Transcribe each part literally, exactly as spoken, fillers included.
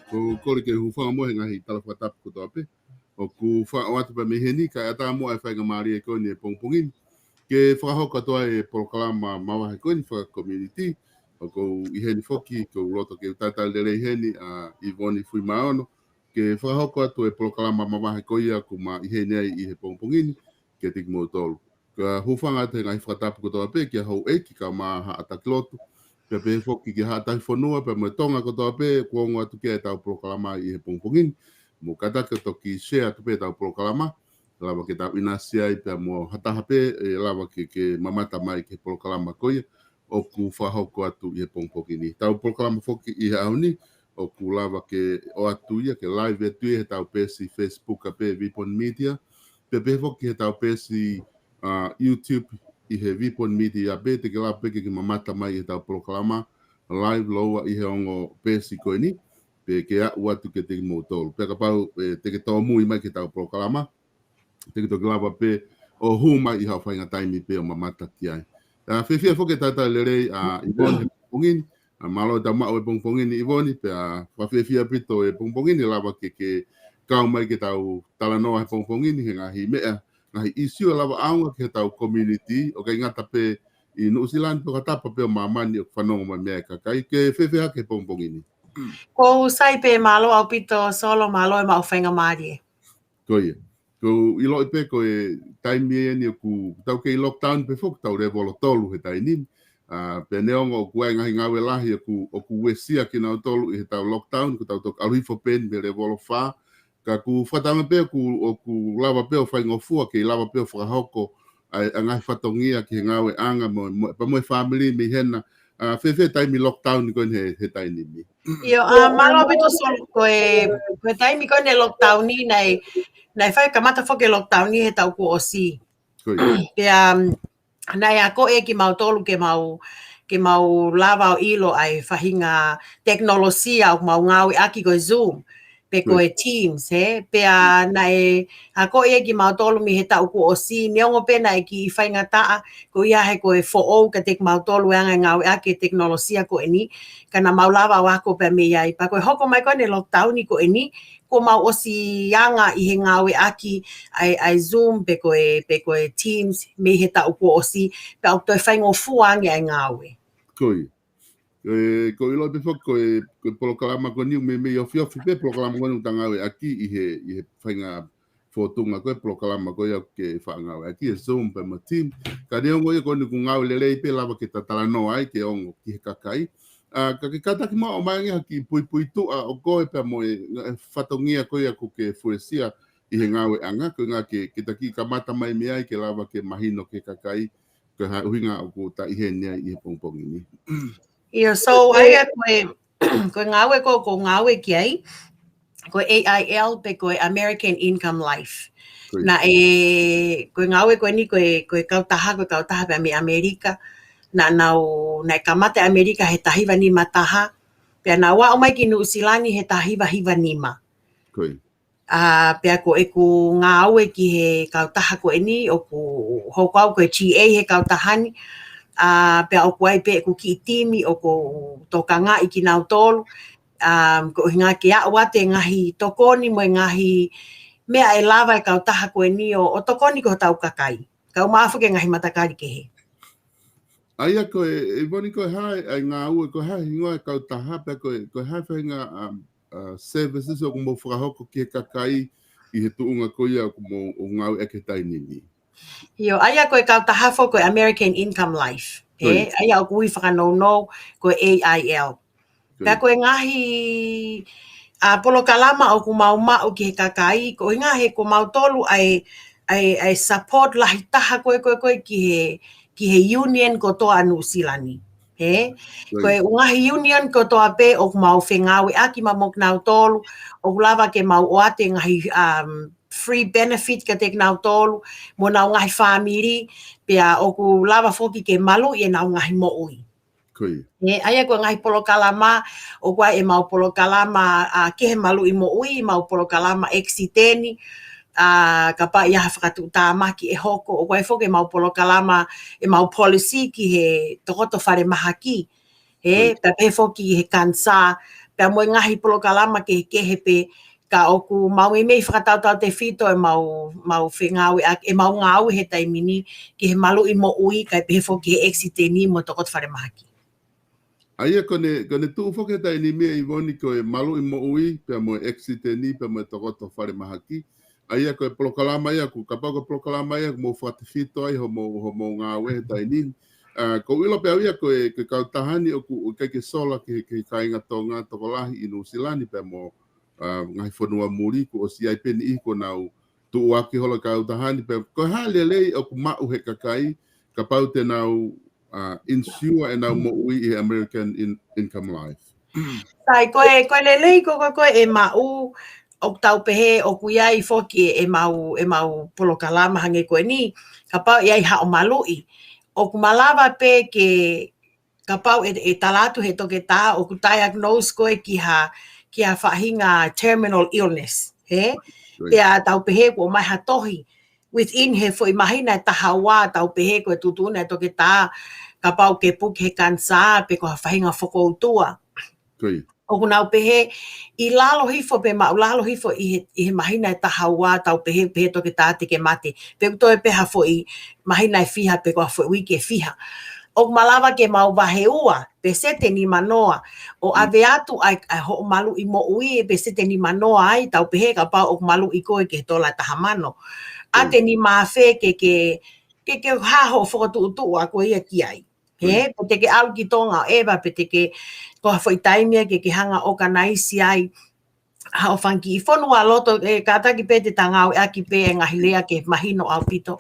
Ko e kole ke hūfanga mo e ngaahi tala fakatapu kotoa pē. ʻOku fakaʻoatu pē mei heni, kae ʻatā muʻa e faingamālie ko eni he pongipongi ni ke fakahoko atu ai e polokalama mavahe ko eni faka-community. ʻOku ou ʻi heni foki, ʻoku ou loto ke u talitali lelei heni ʻa Ivoni Fuimaono ke fakahoko atu e polokalama mavahe ko ia ʻoku ma ʻi heni ai ʻi he pongipongi ni kiate kimoutolu. Ka hūfanga atu he ngaahi fakatapu kotoa pē kia houʻeiki kae ʻumaʻā haʻa taki lotu, pea pehē foki ki he haʻa taki fonua, pea mo e Tonga kotoa pē ʻoku ongo atu ki ai ʻetau polokalama ʻi he pongipongi ni. Mou kātaki ʻo toki share atu pē ʻetau polokalama, lava ke tau ʻinasi ai pea mo ha taha pē ʻe lava ke, ke mamata mai ki he polokalama ko ia ʻoku fakahoko atu ʻi he pongipongi ni. ʻEtau polokalama foki ʻi he ʻaho ni, ʻoku lava ke ʻoatu ia, ke live atu ia heʻetau peesi Facebook ʻa pē VPON Media, pea pehē foki heʻetau peesi, ʻa, YouTube ʻi he VPON Media pē, te ke lava pē ke, ke mamata mai heʻetau polokalama live lōua ʻi he ongo peesi ko eni, pea ke aʻu atu kiate kimoutolu. Pea kapau, ʻe, te ke tōmui mai ki heʻetau polokalama, te ke toki lava pē ʻo hū mai ʻi haʻo faʻahinga taimi pē ʻo mamata ki ai. ʻA, fiefia foki ke talitali lelei ʻa Ivoni he pongipongi ni. ʻA, mālō ʻetau maʻu e pongipongi ni Ivoni, pea fakafiefia ʻaupito e pongipongi ni lava ke, ke kau mai ke tau talanoa he pongipongi ni he ngaahi meʻa, ngaahi ʻīsiu ʻe lava ʻaonga ki heʻetau community, ʻo ʻikai ngata pē ʻi Nuʻusila ni pē ka ʻo ha taha pē ʻo māmani ʻoku fanongo mai mei ai e kakai. ʻOku ke fēfē hake he pongipongi ni? ʻOku ou sai pē, mālō ʻaupito Solo, mālō e maʻu faingamālie. Ko ia. ʻOku ou ʻiloʻi pē ko e taimi eni ʻoku tau kei lockdown pē foki, tau level tolu he taimi ni. ʻA, pea neongo ʻoku ʻi ai e ngaahi ngāue lahi ʻoku, ʻoku uesia kinautolu ʻi heʻetau lockdown, ʻoku tau toki ʻalu hifo pē eni mei he level fā. Ka ʻoku fakatauange pē ʻoku, ʻoku lava pē ʻo faingofua, kei lava pē ʻo fakahoko ʻa e, ʻa e ngaahi fatongia ki he ngāueʻanga mo, mo, pea mo e fāmili mei hena. ʻA, fēfē taimi lockdown ko eni he, he taimi ni? ʻIo, ʻa, mālō ʻaupito Solo, ko e, ko e taimi ko eni lockdown ni, naʻe, naʻe fai kamata foki e lockdown ni he taʻu kuo ʻosi. Ko ia. Pea, um, naʻe akoʻi kimautolu ke mau, ke mau lava ʻo ʻilo ʻa e faʻahinga tekinolosia ʻoku mau ngāueʻaki ko e Zoom. pe ko e TIMS, hē? Pea naʻe akoʻi ia kimautolu mei he taʻu kuo ʻosi, neongo pē naʻe kiʻi faingataʻa, ko ia he ko e foʻou kiate kimautolu e anga e ngāueʻaki e tekinolosia ko eni, ka naʻa mau lava ʻo ako pē mei ai. Pea ko e hoko mai ko eni e lockdown ko eni, kuo mau ʻosi anga ʻi he ngāueʻaki ʻa e, ʻa e Zoom pe ko e, pe ko e TIMS mei he taʻu kuo ʻosi, pea ʻoku toe faingofua ange ʻa e ngāue. Ko ia. E, ʻoku ou ʻilo pē foki ko e, ko e polokalama ko eni ʻoku meimei ofiofi pē polokalama ko eni ʻoku ta ngāueʻaki ʻi he, ʻi he faʻahinga fōtunga ko e polokalama ko ia ʻoku ke faʻa ngāueʻaki e Zoom pea mo e TIMS. Ka neongo ia ko eni ʻoku ngāue lelei pē lava ke ta talanoa ai ke ongo ki he kakai. ʻA, ka ke kātaki muʻa ʻo ʻomai ange ha kiʻi puipuituʻa ʻo koe pea mo e, e fatongia ko ia ʻoku ke fuesia ʻi he ngāueʻanga, ko e ʻuhinga ke, ke ta kiʻi kamata mai mei ai ke lava ke mahino ki he kakai, ko e hā e ʻuhinga ʻoku ta ʻi heni ai ʻi he pongipongi ni. ʻIo, so, ʻa ia ko e, ko e ngāue ko, ʻoku ou ngāue ki ai, ko e AIL pe ko e American Income Life. Ko ia. Naʻe, ko e ngāue ko eni ko e, ko e kautaha, ko e kautaha pē mei ʻAmelika. Naʻa nau, naʻe kamata ʻi ʻAmelika he taha hiva nima taha. Pea nau aʻu mai ki Nuʻusila ni he taha hiva hiva nima. Ko ia. ʻA, pea ko ʻeku ngāue ki he kautaha ko eni, ʻoku hoko au ko e TA he kautaha ni, ʻa, pea ʻoku ʻi ai pē ʻeku kiʻi timi ʻoku ou tokangaʻi kinautolu, ʻa, ko e ʻuhinga ke aʻu atu e ngaahi tokoni mo e ngaahi meʻa ʻe lava e kautaha ko eni ʻo, ʻo tokoni ki hotau kakai. Kau mai foki e ngaahi matakali kehe. ʻA ia ko e, ʻIvoni, ko e hā e, ʻa e ngāue, ko e hā e hingoa e kautaha, pea ko e, ko e hā e faʻahinga, um, uh, services ʻoku mou fakahoko ki he kakai ʻi he tuʻunga ko ia ʻoku mou, ʻoku ngāueʻaki he taimi ni? ʻIo, ʻa ia ko e kautaha foki ko e American Income Life. Ko ia. ʻE, ʻa ia ʻoku ui fakanounou ko e AIL. Ko ia. Pea ko e ngaahi, ʻa, polokalama ʻoku mau maʻu ki he kakai, ko e ʻuhinga he ko mautolu ʻa e, ʻa e, ʻa e support lahi taha ko ē, ko ē, ko ē ki he, ki he union kotoa ʻa Nuʻusila ni. Hē? Ko ia. Ko e ngaahi union kotoa pē ʻoku mau fengāueʻaki maʻa kinautolu, ʻoku lava ke mau ʻoatu e ngaahi, um, free benefit kiate kinautolu, mo honau ngaahi fāmili, pea ʻoku lava foki ke maluʻi ʻenau ngaahi moʻui. Ko ia. ʻE, ʻa ia ko e ngaahi polokalama, ʻoku ʻi ai ʻemau polokalama, ʻa, ki he maluʻi moʻui, ʻemau polokalama ʻekisiteni, ʻa, kapau ʻe ʻi ai ha fakatuʻutāmaki ʻe hoko, ʻoku ʻi ai foki ʻemau polokalama, ʻemau policy ki he tokoto falemahaki. Hē, ko ia. Pea pehē foki he kanisā, pea mo e ngaahi polokalama kehekehe pē, ka ʻoku mau meimei fakatautautefito ʻemau, mau fengāueʻaki, ʻemau ngāue he taimi ni, ki he maluʻi moʻui, kae pehē foki he ʻekisiteni mo e tokoto falemahaki. ʻA ia ko ʻene, ko ʻene tuʻu foki he taimi ni, ʻIvoni, ko e maluʻi moʻui, pea mo e ʻekisiteni, pea mo e tokoto falemahaki. ʻA ia ko e polokalama ia, ʻoku, kapau ko e polokalama ia ʻoku mou fakatefito ai hoʻomou, hoʻomou ngāue he taimi ni. ʻA, ʻoku ou ʻilo pē au ia ko e, ko e kautaha ni ʻoku, ʻoku ʻikai ke sola ki he, ki he kāinga Tonga tokolahi ʻi Nuʻusila ni pea mo, ʻa, ngaahi fonua muli, kuo ʻosi ʻi ai pē niʻihi kuo nau tuʻuaki holo e kautaha ni, pea ko e hā e lelei ʻoku maʻu he kakai, kapau te nau, ʻa, insure ʻenau moʻui ʻi he American In-, Income Life. Sai, ko e, ko e lelei ko, ko, ko e maʻu, ʻoku tau pehē ʻoku ʻi ai foki ʻemau, ʻemau polokalama hangē ko eni, kapau ʻe ʻi ai haʻo maluʻi. ʻOku malava pē ke, kapau ʻe, ʻe tala atu he toketā, ʻoku diagnose koe ki ha, ki ha faʻahinga terminal illness, hē? Right. Pea tau pehē kuo ʻomai ha tohi within he foʻi māhina ʻe taha ua, tau pehē ko e tuʻutuʻuni ʻa e toketā, kapau ke puke he kanisā, pe ko ha faʻahinga fokoutua. Ko ia. ʻOku nau pehē, ʻi lalo hifo pe maʻulalo hifo ʻi he, ʻi he māhina ʻe taha ua, tau pehē, pehē toketā te ke mate. Pe ʻoku toe pē ha foʻi māhina ʻe fiha, pe ko ha foʻi uike ʻe fiha. ʻOku malava ke mau vahe ua, peseti ʻe nima noa, ʻo, mm, ʻave atu ai, ʻa hoʻo maluʻi moʻui ʻe peseti ʻe nima noa ai, tau pehē kapau ʻoku maluʻi koe ki he tola ʻe taha mano. ʻA, mm, te nima afe ke, ke, ke, ke hā hoʻo fokotuʻutuʻu ʻa koe ia ki ai. Hē, mm, pe te ke ʻalu ki Tonga ʻo ʻeva, pe te ke, ko ha foʻi taimi ia ke, ke hanga ʻo organize ai haʻo fanga kiʻi fonualoto, ʻe kātaki pē te ta ngāueʻaki pē e ngaahi lea ke mahino ʻaupito.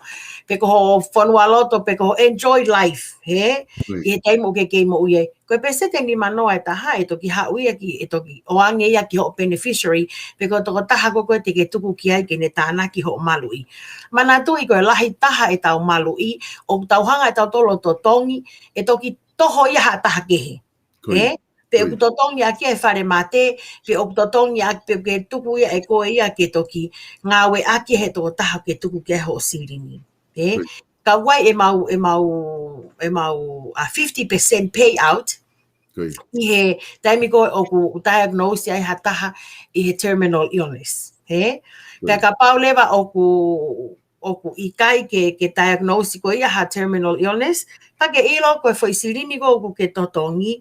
Pe ko hoʻo fonualoto, pe ko hoʻo enjoy life, hē? Mm. ʻI he taimi ʻoku ke kei moʻui ai. Ko e peseti ʻe nima noa ʻe taha, ʻe toki haʻu ia ki, ʻe toki ʻoange ia ki hoʻo beneficiary, pe ko e tokotaha ko ē te ke tuku ki ai ke ne tānaki hoʻo maluʻi. Manatuʻi ko e lahi taha ʻetau maluʻi, ʻoku tau hanga ʻe tautolu ʻo totongi, ʻe toki toho ia ha taha kehe. Ko ia. Hē? pe ʻoku totongi ʻaki e fale mate, pe ʻoku totongi ʻaki pe ke tuku ia ʻe koe ia ke toki ngāueʻaki he tokotaha ke tuku ki ai hoʻo silini. Ē? Ka ʻoku ʻi ai e mau, e mau, e mau, a fifty percent payout, ʻi he taimi ko ē ʻoku diagnose ai ha taha ʻi he terminal illness. Ē? Pea kapau leva ʻoku, ʻoku ʻikai ke, ke diagnose koe ia ha terminal illness, ka ke ʻilo ko e foʻi silini ko ē ʻoku ke totongi,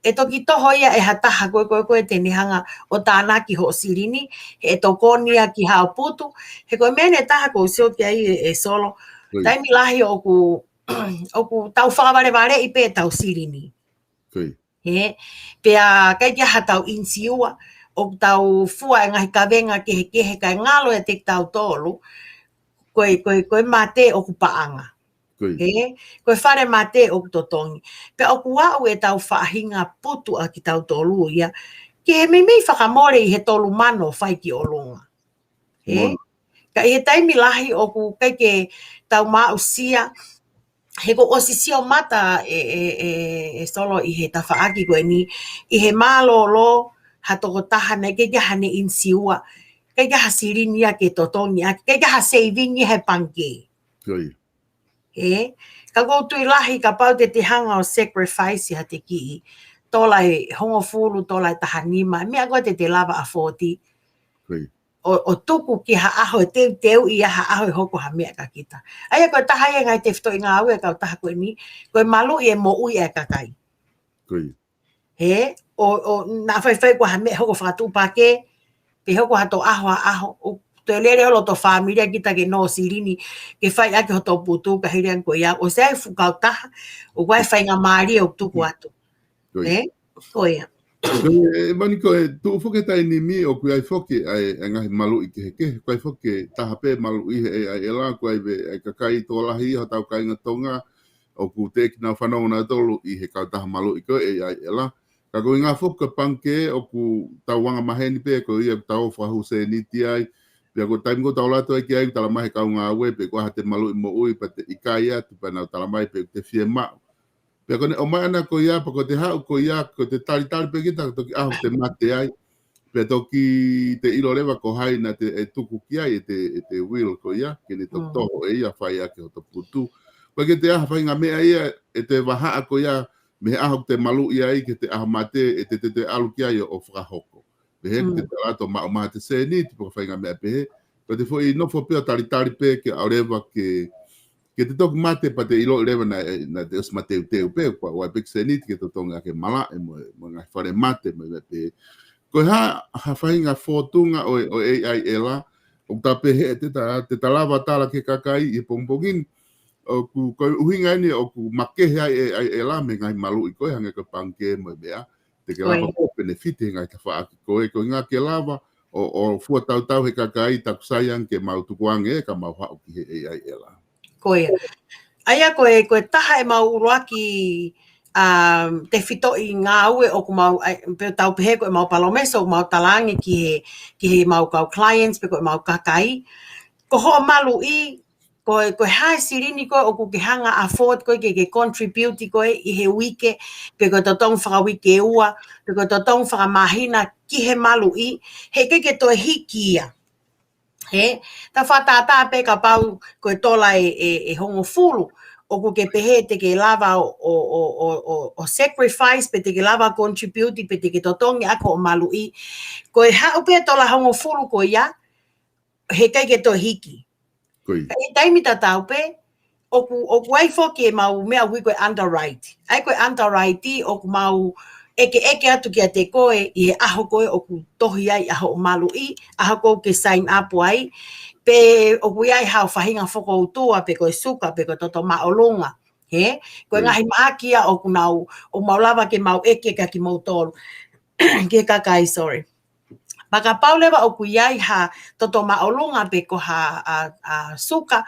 ʻe toki toho ia ʻe ha taha ko ē, ko ē, ko ē te ne hanga ʻo tānaki hoʻo silini, he ʻe tokoni ia ki haʻo putu, he ko e meʻa ʻe taha ʻoku ou sio ki ai ē, ē Solo, taimi lahi ʻoku, ʻoku tau fakavalevaleʻi pē ʻetau silini. Ē, pea ʻikai ke ʻi ai haʻatau insiua, ʻoku tau fua e ngaahi kavenga kehekehe kae ngalo ʻiate kitautolu, ko e, ko e, ko e mate ʻoku paʻanga. Ē, ko e fale mate ʻoku totongi. Pea ʻoku aʻu ʻetau faʻahinga putu ʻa kitautolu ia, ki he meimei fakamole ʻi he tolu mano fai ki ʻolunga. Ē? Ka ʻi he taimi lahi ʻoku ʻikai ke tau maʻusia, he kuo ʻosi sio mata ē, ē, ē, ē Solo ʻi he tafaʻaki ko eni, ʻi he mālōlō ha tokotaha naʻe ʻikai ke ʻi ai haʻane insiua, ʻikai ke ʻi ai ha silini ia ke totongi ʻaki, ʻikai ke ʻi ai ha saving ia he pangikē. Ē, ka ʻoku ou tui lahi kapau te te hanga ʻo sacrifice ha te kiʻi tola ʻe hongofulu, tola ʻe taha nima, meʻa ko ē te te lava ʻafooti. ʻO, ʻo tuku ki ha ʻaho ʻe teuteuʻi ia ha ʻaho ʻe hoko ha meʻa kia kita. ʻA ia ko e taha ia e ngaahi tefitoʻi ngāue ʻa e kautaha ko eni, ko e maluʻi e moʻui ʻa e kakai. Ē, ʻo, ʻo, naʻa faifai ko ha meʻa hoko fakatuʻupakē, pe hoko ha toe ʻaho ha ʻaho, ʻo toe lele holo hoto fāmili ʻa kita ke nō silini, ke fai ʻaki hoto putu ka hili ange ko ia, ʻosi ʻi ai e fuʻu kautaha, ʻoku ʻi ai e faingamālie ʻoku tuku atu. Ē, ko ia. Ē, ē, mani ko e tuʻu foki he taimi ni ʻoku ʻi ai foki ʻa e, ʻa e ngaahi maluʻi kehekehe, ʻoku ʻi ai foki e taha pē maluʻi he ʻAi ʻEla, ʻoku ʻi ai e, ʻa e kakai tokolahi ia hotau kāinga Tonga, ʻoku teʻeki nau fanongo nautolu ʻi he kautaha maluʻi ko ē ʻAi ʻEla. Ka ko e ʻuhinga foki ko e pangikē ʻoku tau anga maheni pē ko ia ʻoku tau fakahū sēniti ai. Pea ko e taimi ko ē tau ʻalu atu ai ki ai, talamai he kau ngāue pe ko e hā te maluʻi moʻui pea te ʻikai atu pea nau talamai pe ʻoku te fiemaʻu. Pea ko ʻene ʻomai ʻana ko ia, pea ko ʻete haʻu ko ia, ko ʻete talitali pē kita, toki ʻaho te mate ai. Pea toki te ʻilo leva ko hai naʻa te, ʻe tuku ki ai ʻete, ʻete will ko ia, ke ne toki toho ʻe ia fai ʻaki hoto putu. Pea ke te ʻai ha faʻahinga meʻa ia, ʻete vahaʻa ko ia, mei he ʻaho ʻoku te maluʻi ai, ki heʻete ʻaho mate, ʻe te, te, te ʻalu ki ai ʻo, ʻo fakahoko. Pehē ʻoku te tala atu ʻo maʻu mai haʻate sēniti pe ko ha faʻahinga meʻa pehē. Ko ʻete foʻi nofo pē ʻo talitali pē ke ʻalu leva ke, ke te toki mate pea te ʻiloʻi leva naʻa, naʻa te ʻosi mateuteu pē, kuo ʻoua pē ke sēniti ke totongi ʻaki e malaʻe mo, mo e ngaahi fale mate mo e meʻa pehē. Ko e hā ha faʻahinga fōtunga ʻo e, ʻo e ʻAi ʻEla, ʻoku ta pehē te ta, te ta lava tala ki he kakai ʻi he pongipongi ni, ʻoku, ko e ʻuhinga eni ʻoku makehe ai e ʻAi ʻEla mei he ngaahi maluʻi ko ē, hangē ko e pangikē mo e meʻa, te ke lava ʻo benefit he ngaahi tafaʻaki ko ē, ko e ʻuhinga ke lava ʻo, ʻo fua tautau he kakai taku sai ange ke mau tukuange ka mau haʻu ki he ʻAi ʻEla. Ko ia. ʻA ia ko e, ko e taha e mau ʻuluaki, um, tefitoʻi ngāue ʻoku mau, ʻai, pe tau pehē ko e mau palōmesi ʻoku mau talaange ki he, ki he mau kau clients pe ko e mau kakai. Ko hoʻo maluʻi, ko e, ko e hā e silini ko ē ʻoku ke hanga ʻo afford ko ē ke, ke contribute ko ē ʻi he uike, pe ko e totongi fakauike ua, pe ko e totongi fakamāhina ki he maluʻi, he ʻikai ke toe hiki ia. Ē, ta fakatātā pē kapau ko e tola ʻe, ʻe, ʻe hongofulu, ʻoku ke pehē te ke lava ʻo, ʻo, ʻo, ʻo, ʻo sacrifice, pe te ke lava contribute, pe te ke totongi ʻaki hoʻo maluʻi. Ko e haʻu pē tola hongofulu ko ia, he ʻikai ke toe hiki. Ka ʻi he taimi tatau pē, ʻoku, ʻoku ʻi ai foki e mau meʻa ʻoku ui ko e underwrite. ʻA ia ko e underwrite ʻoku mau ʻekeʻeke atu kiate koe ʻi he ʻaho ko ē ʻoku tohi ai ʻa hoʻo maluʻi, ʻaho ko ē ʻoku ke sign up ai, pe ʻoku ʻi ai haʻo faʻahinga fokoutua, pe ko e suka, pe ko e toto māʻolunga. Ē? Ko e ngaahi mahaki ia ʻoku nau, ʻoku mau lava ke mau ʻeke kia kimoutolu. Ki he kakai, sorry. Pea kapau leva ʻoku ʻi ai ha toto māʻolunga pe ko ha, a, a, suka,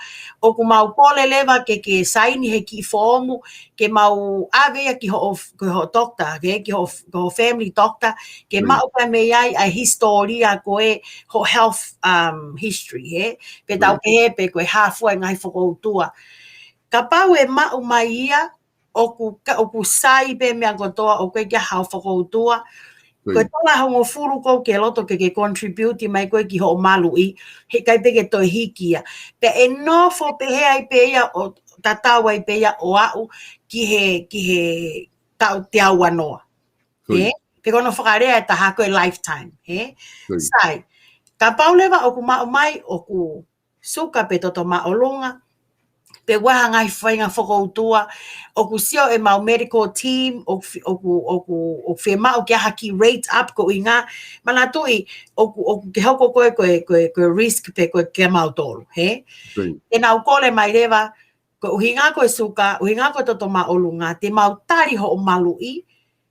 ʻoku mau kole leva ke ke saini he kiʻi foomu, ke mau ʻave ia ki hoʻo, ki hoʻo doctor, ke, ki hoʻo, ki hoʻo family doctor, ke maʻu pē mei ai ʻa e hisitōlia ko ē hoʻo health, um, history, ē? Pe tau pehē pe ko e hā fua e ngaahi fokoutua. Kapau ʻe maʻu mai ia, ʻoku ka, ʻoku sai pē meʻa kotoa, ʻoku ʻikai ke ʻi ai haʻo fokoutua. Ko e tola hongofulu ʻoku ke loto ke ke contribute mai koe ki hoʻo maluʻi, heʻikai pē ke toe hiki ia. Pea ʻe nofo pehē ai pē ia ʻo tatau ai pē ia ʻo aʻu ki he, ki he taʻu teau ua noa. He? Pe ko hono fakalea ʻe taha ko e lifetime. He? Sai. Kapau leva ʻoku maʻu mai ʻoku suka pe toto māʻolunga, pe ʻoku ʻi ai ha ngaahi faʻahinga fokoutua, ʻoku sio ʻemau medical team, ʻoku fi-, ʻoku, ʻoku, ʻoku fiemaʻu ke ʻi ai ha kiʻi rate up ko e ʻuhinga, manatuʻi, ʻoku, ʻoku ke hoko koe, ko e, ko e, ko e risk pe ko e kimautolu, he? Te nau kole mai leva, ko e ʻuhinga ko e suka, ʻuhinga ko e toto māʻolunga, te mau tali hoʻo maluʻi,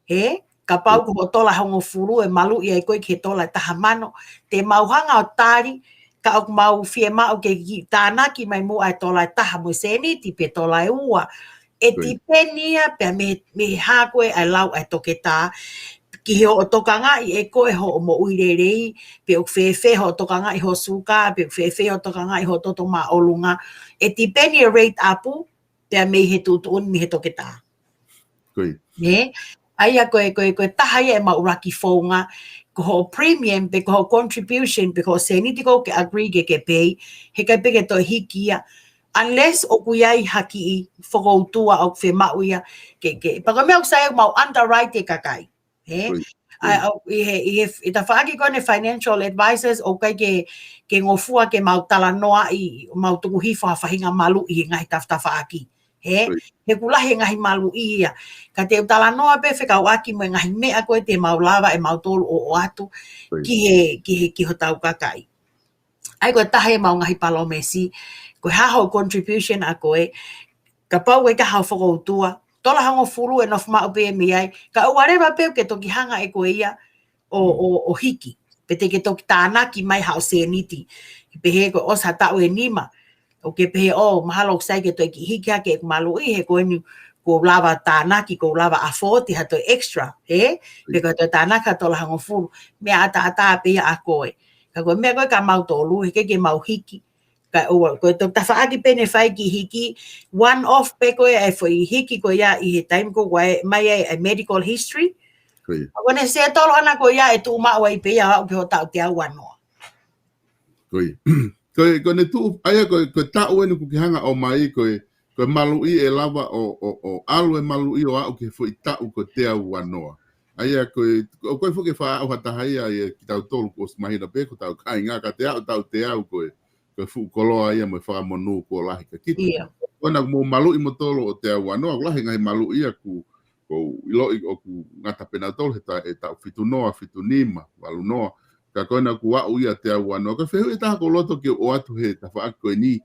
he, kapau ko hoʻo tola hongofulu ʻe maluʻi ai koe ki he tola ʻe taha mano, te mau hanga ʻo tali, ka ʻoku mau fiemaʻu ke kiʻi tānaki mai muʻa e tola ʻe taha mo e sēniti pe tola ʻe ua. ʻE tipeni ia pea mei, mei he hā ko ē ʻa e lau ʻa e toketā, ki hoʻo tokangaʻi ʻe koe hoʻo moʻui lelei, pe ʻoku fēfē hoʻo tokangaʻi hoʻo suka, pe ʻoku fēfē hoʻo tokangaʻi hoʻo toto māʻolunga. ʻE tipeni e rate up, pea mei he tuʻutuʻuni mei he toketā. He? ʻA ia ko e, ko e, ko e taha ia ʻemau ʻuluaki founga, ko hoʻo premium, pe ko hoʻo contribution, pe ko hoʻo sēniti ʻoku ke agree ke ke pay, heʻikai pē ke toe hiki ia, unless ʻoku ʻi ai ha kiʻi fokoutua ʻoku fiemaʻu ia, ke, ke, pea ko e meʻa ʻoku sai ʻemau underwrite e kakai. He? ʻA, ʻa, ʻi he, ʻi he, ʻi he tafaʻaki ko eni e financial advisors, ʻoku ʻikai ke, ke ngofua ke mau talanoaʻi, mau tuku hifo ha faʻahinga maluʻi he ngaahi taf-, tafaʻaki. He? He ʻoku lahi e ngaahi maluʻi ia. Ka te u talanoa pē fekauʻaki mo e ngaahi meʻa ko ē te mau lava ʻemautolu ʻo ʻoatu ki he, ki he, ki hotau kakai. ʻA ia ko e taha ʻemau ngaahi palōmesi, ko e hā hoʻo contribution ʻa koe, kapau ʻoku ʻikai haʻo fokoutua, tola hongofulu ʻe nofo maʻu pē mei ai, ka ʻoua leva pē ke toki hanga ʻe koe ia ʻo, ʻo, ʻo hiki, pe te ke toki tānaki mai haʻo sēniti, pehē ko e ʻosi ha taʻu ʻe nima, ʻoku ke pehē ʻo, mahalo ʻoku sai ke toe kiʻi hiki hake ʻeku maluʻi, he ko eni kuo u lava tānaki, kuo u lava afford ha toe extra, he? Pe ko e toe tānaki ha tola hongofulu, meʻa ʻataʻatā pē ia ʻa koe. Ka ko e meʻa ko ē kia mautolu, heʻikai ke mau hiki. Ka ʻoua, ko e toe tafaʻaki pē ʻene fai kiʻi hiki, one off pē ko ē ʻa e foʻi hiki ko ia ʻi he taimi ko ē ʻoku ʻomai ai e medical history. Ko ia. Ka ko ʻene settle ʻana ko ia ʻe tuʻu maʻu ai pē ia ʻo aʻu ki hoʻo taʻu teau ua noa. Ko ia. Ko e, ko ʻene tuʻu, ʻa ia ko e, ko e taʻu eni ʻoku ke hanga ʻo ʻomai, ko e, ko e maluʻi ʻe lava ʻo, ʻo, ʻo ʻalu e maluʻi ʻo aʻu ki he foʻi taʻu ko e teau ua noa. ʻA ia ko e, ko, ko e foʻi ke faʻa ʻauha taha ia, ia kitautolu kuo ʻosi mahino pē ko hotau kāinga ka te aʻu taʻu teau ko e, ko e fuʻu koloa ia mo e fakamonū kuo lahi kia kita. Ko ena ʻoku mou maluʻi moutolu ʻo teau ua noa, ʻoku lahi e ngaahi maluʻi ia ʻoku, ʻoku ou ʻiloʻi ʻoku ngata pē nautolu he ta-, he taʻu fitu noa, fitu nima, valu noa. Ka ko ena ʻoku aʻu ia teau ua noa. Ko e fehuʻi ʻe taha ʻoku ou loto ke u ʻoatu he tafaʻaki ko eni.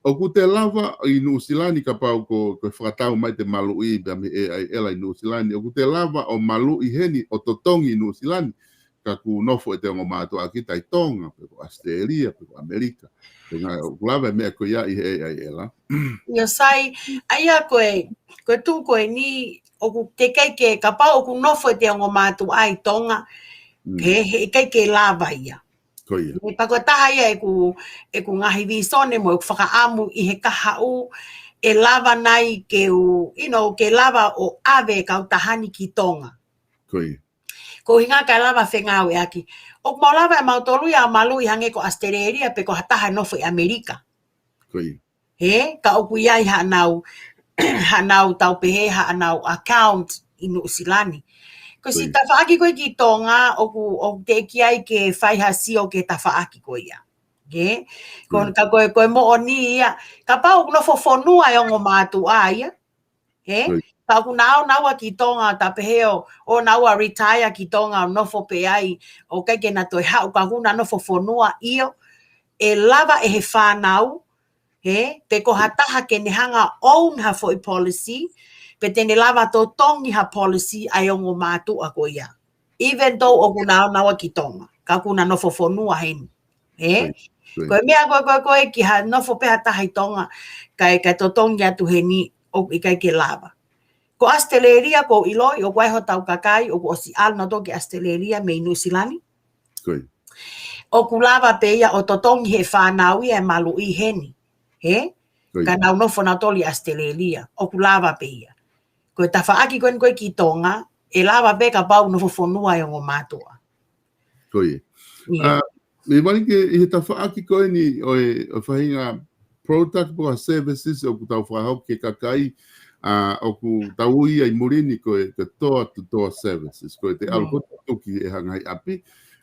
ʻOku te lava ʻi Nuʻusila ni kapau ko, ko e fakatau mai te maluʻi pea mei he ʻEaʻi ʻEla ʻi Nuʻusila ni. ʻOku te lava ʻo maluʻi heni ʻo totongi ʻi Nuʻusila ni. Ka ʻoku nofo ʻete ongo mātuʻa kita ʻi Tonga, pe ko ʻAositelēlia, pe ko ʻAmelika. He ngaahi ʻoku lava e meʻa ko ia ʻi he ʻEaʻi ʻEla. ʻIo sai, ʻa ia ko e, ko e tuʻu ko eni, ʻoku teʻeki ai ke, kapau ʻoku nofo ʻete ongo mātuʻa ʻi Tonga, he, heʻikai ke lava ia. Ko ia. He pea ko e taha ia ʻeku, ʻeku ngaahi vīsone mo ʻeku fakaʻamu ʻi he kahaʻu, ʻe lava nai ke u, you know, ke lava ʻo ʻave e kautaha ni ki Tonga. Ko ia. Ko e ʻuhinga kae lava fengāueʻaki. ʻOku mau lava ʻe mautolu ia ʻo maluʻi hangē ko ʻAositelēlia pe ko ha taha ʻe nofo ʻi ʻAmelika. Ko ia. He, ka ʻoku ʻi ai haʻanau, haʻanau tau pehē, haʻanau account ʻi Nuʻusila ni. Ko e siʻi tafaʻaki ko ē ki Tonga, ʻoku, ʻoku teʻeki ai ke fai ha sio ki he tafaʻaki ko ia. He? Ko, ka ko e, ko e moʻoni ia, kapau ʻoku nofo fonua e ongo mātuʻa ia. He? Ka ʻoku nau, nau ō ki Tonga, ta pehē ʻo, ʻo nau ō retire ki Tonga, ʻo nofo pē ai, ʻoku ʻikai ke na toe haʻu ka ʻoku na nofo fonua ʻio, ʻe lava ʻe he fānau, he, pe ko ha taha ke ne hanga ʻo own ha foʻi policy, pe te ne lava totongi ha policy ʻa e ongo mātuʻa ko ia. Even though ʻoku nau, nau ō ki Tonga, ka ʻoku na nofo fonua heni. He? Ko e meʻa ko ē, ko ē, ko e ki ha nofo pē ha taha ʻi Tonga, kae, kae totongi atu heni ʻoku ʻikai ke lava. Ko ʻAositelēlia, ʻoku ou ʻiloʻi, ʻoku ʻi ai hotau kakai, ʻoku ʻosi ʻalu nautolu ki ʻAositelēlia mei Nuʻusila ni. ʻOku lava pē ia ʻo totongi he fānau ia e maluʻi heni. He? Ka nau nofo nautolu ʻi ʻAositelēlia. ʻOku lava pē ia. Ko e tafaʻaki ko eni ko ē ki Tonga, ʻe lava pē kapau nofo fonua e ongo mātuʻa. Ko ia. Ia. ʻA, me vale ke ʻi he tafaʻaki ko eni ʻo e, ʻo e faʻahinga product pe ko e services ʻoku tau fakahoko ki he kakai, ʻa, ʻoku tau ui ai muli ni ko e, ko e door to door services, ko e te ʻalu ko ē ʻo tuki he ngaahi ʻapi.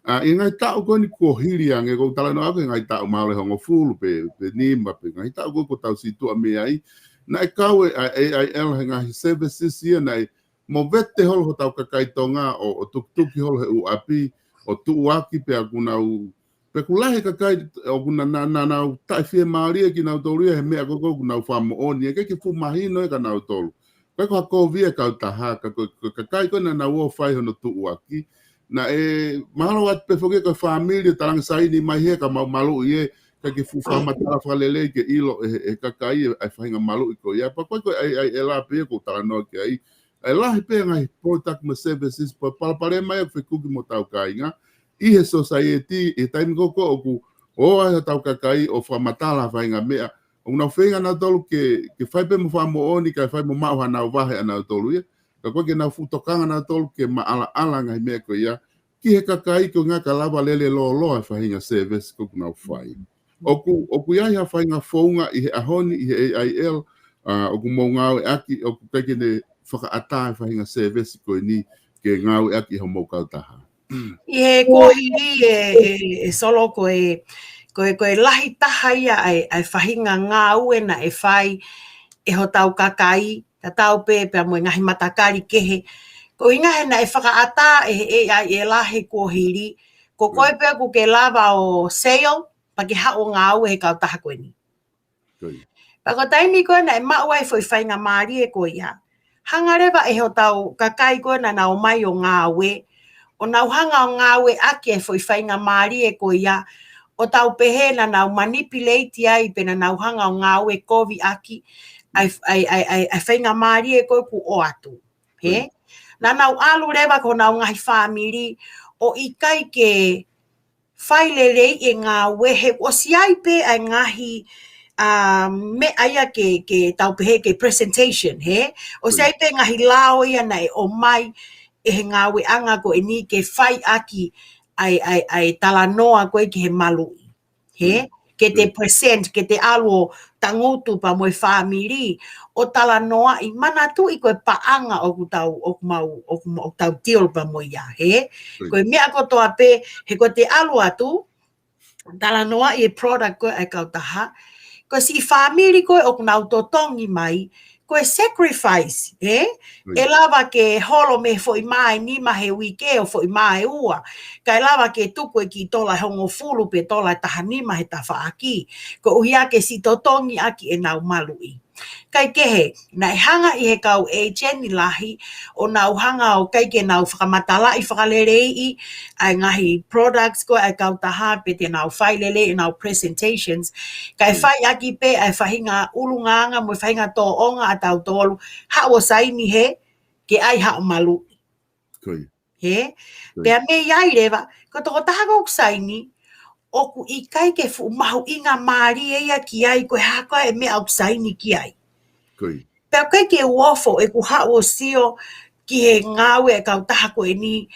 ʻA, ʻi he ngaahi taʻu ko eni kuo hili ange, ʻoku ou talanoa ʻaki e ngaahi taʻu mahalo ʻe hongofulu pe, pe nima pe ngaahi taʻu ko ē kuo tau situʻa mei ai. Naʻe kau e, ʻa, ʻa e AIL he ngaahi services ia naʻe movete holo hotau kakai Tonga ʻo, ʻo tukituki holo he ʻū ʻapi, ʻo tuʻuaki pea ʻoku nau, pea ʻoku lahi e kakai ʻoku na, na, na, nau taʻefiemālie kinautolu ia he meʻa ko ē ʻoku nau fakamoʻoni, ʻikai ke fuʻu mahino ia kia nautolu. ʻIkai ko ha kovi ia e kautaha, ka ko, ko e kakai ko ē naʻa nau ō ʻo fai hono tuʻuaki. Naʻe mahalo atu pē foki ko e fāmili ʻo talaange saini mai hē ka mau maluʻi ē, ʻikai ke fuʻu fakamatala fakalelei ke ʻilo ʻe he, ʻe he kakai ʻa e faʻahinga maluʻi ko ia. Pea ko e, ko e AIL pē ia ʻoku ou talanoa ki ai. ʻA e lahi pē ngaahi product mo e services, pea palopalema ia ʻoku fekuki mo hotau kāinga ʻi he society, ʻi he taimi ko ē ʻoku ō ai hotau kakai ʻo fakamatala ha faʻahinga meʻa, ʻoku nau feinga nautolu ke, ke fai pē mo fakamoʻoni, kae fai mo maʻu haʻanau vahe ʻanautolu ia. Ka ʻoku ʻikai ke nau fuʻu tokanga nautolu ke maʻalaʻala ngaahi meʻa ko ia ki he kakai ko ē ka lava lele lōloa e faʻahinga service ko ē ʻoku nau fai. ʻOku, ʻoku ʻi ai ha faʻahinga founga ʻi he ʻaho ni, ʻi he AIL, ʻa, ʻoku mou ngāueʻaki, ʻoku ʻikai ke ne fakaʻatā e faʻahinga service ko eni ke ngāueʻaki ʻe homou kautaha. ʻI he kuohili ē, ē, ē Solo, ko e, ko e, ko e lahi taha ia ʻa e, ʻa e faʻahinga ngāue naʻe fai ʻe hotau kakai, tatau pē pea mo e ngaahi matakali kehe. Ko e ʻuhinga he naʻe fakaʻatā ʻe he AIL he kuohili, ko koe pē ʻoku ke lava ʻo sale, pea ke haʻu ʻo ngāue he kautaha ko eni. Ko ia. Pea ko e taimi ko ē naʻe maʻu ai e foʻi faingamālie ko ia, hanga leva ʻe hotau kakai ko ē naʻa nau ō mai ʻo ngāue, ʻo nau hanga ʻo ngāueʻaki e foʻi faingamālie ko ia, ʻo tau pehē naʻa nau manipulate ai pe naʻa nau hanga ʻo ngāue koviʻaki ʻa e, ʻa e, ʻa e, ʻa e, ʻa e faingamālie ko ē kuo ʻoatu. Hē? Ko ia. Naʻa nau ʻalu leva ki honau ngaahi fāmili ʻo ʻikai ke fai lelei e ngāue he ʻosi ʻi ai pē ʻa e ngaahi, ʻa, meʻa ia ke, ke tau pehē ke presentation, hē? ʻOsi ʻi ai pē ngaahi lao ia naʻe ʻomai ʻe he ngāueʻanga ko eni ke fai ʻaki ʻa e, ʻa e, ʻa e talanoa ko ē ki he maluʻi. Hē? Ke te present, ke te ʻalu ʻo tangutu pea mo e fāmili ʻo talanoaʻi, manatuʻi ko e paʻanga ʻoku tau, ʻoku mau, ʻoku mau, ʻoku tau deal pea mo ia, hē? Ko e meʻa kotoa pē, he ko e te ʻalu atu, talanoaʻi e product ko ē ʻa e kautaha, ko e siʻi fāmili ko ē ʻoku nau totongi mai, ko e sacrifice, ē? ʻE lava ke holo mei he foʻi mā ʻe nima he uike ʻo e foʻi mā ʻe ua. Kae lava ke tuku e kiʻi tola ʻe hongofulu pe tola ʻe taha nima he tafaʻaki. Koeʻuhi ke siʻi totongi ʻaki ʻenau maluʻi. Kae kehe, naʻe hanga ʻe he kau agent lahi ʻo nau hanga ʻo ʻikai ke nau fakamatalaʻi fakaleleiʻi ʻa e ngaahi products ko ē ʻa e kautaha pe te nau fai lelei ʻenau presentations. Kae fai ʻaki pē ʻa e faʻahinga ʻulungaanga mo e faʻahinga tōʻonga ʻa tautolu, haʻu ʻo saini hē, ke ʻai haʻo maluʻi. Ko ia. Hē? Ko ia. Pea mei ai leva, ko e tokotaha ko ē ʻoku saini, ʻoku ʻikai ke fuʻu mahuʻinga mālie ia ki ai, ko e hā koā e meʻa ʻoku saini ki ai. Ko ia. Pea ʻoku ʻikai ke u ofo ʻeku haʻu ʻo sio ki he ngāue ʻa e kautaha ko eni,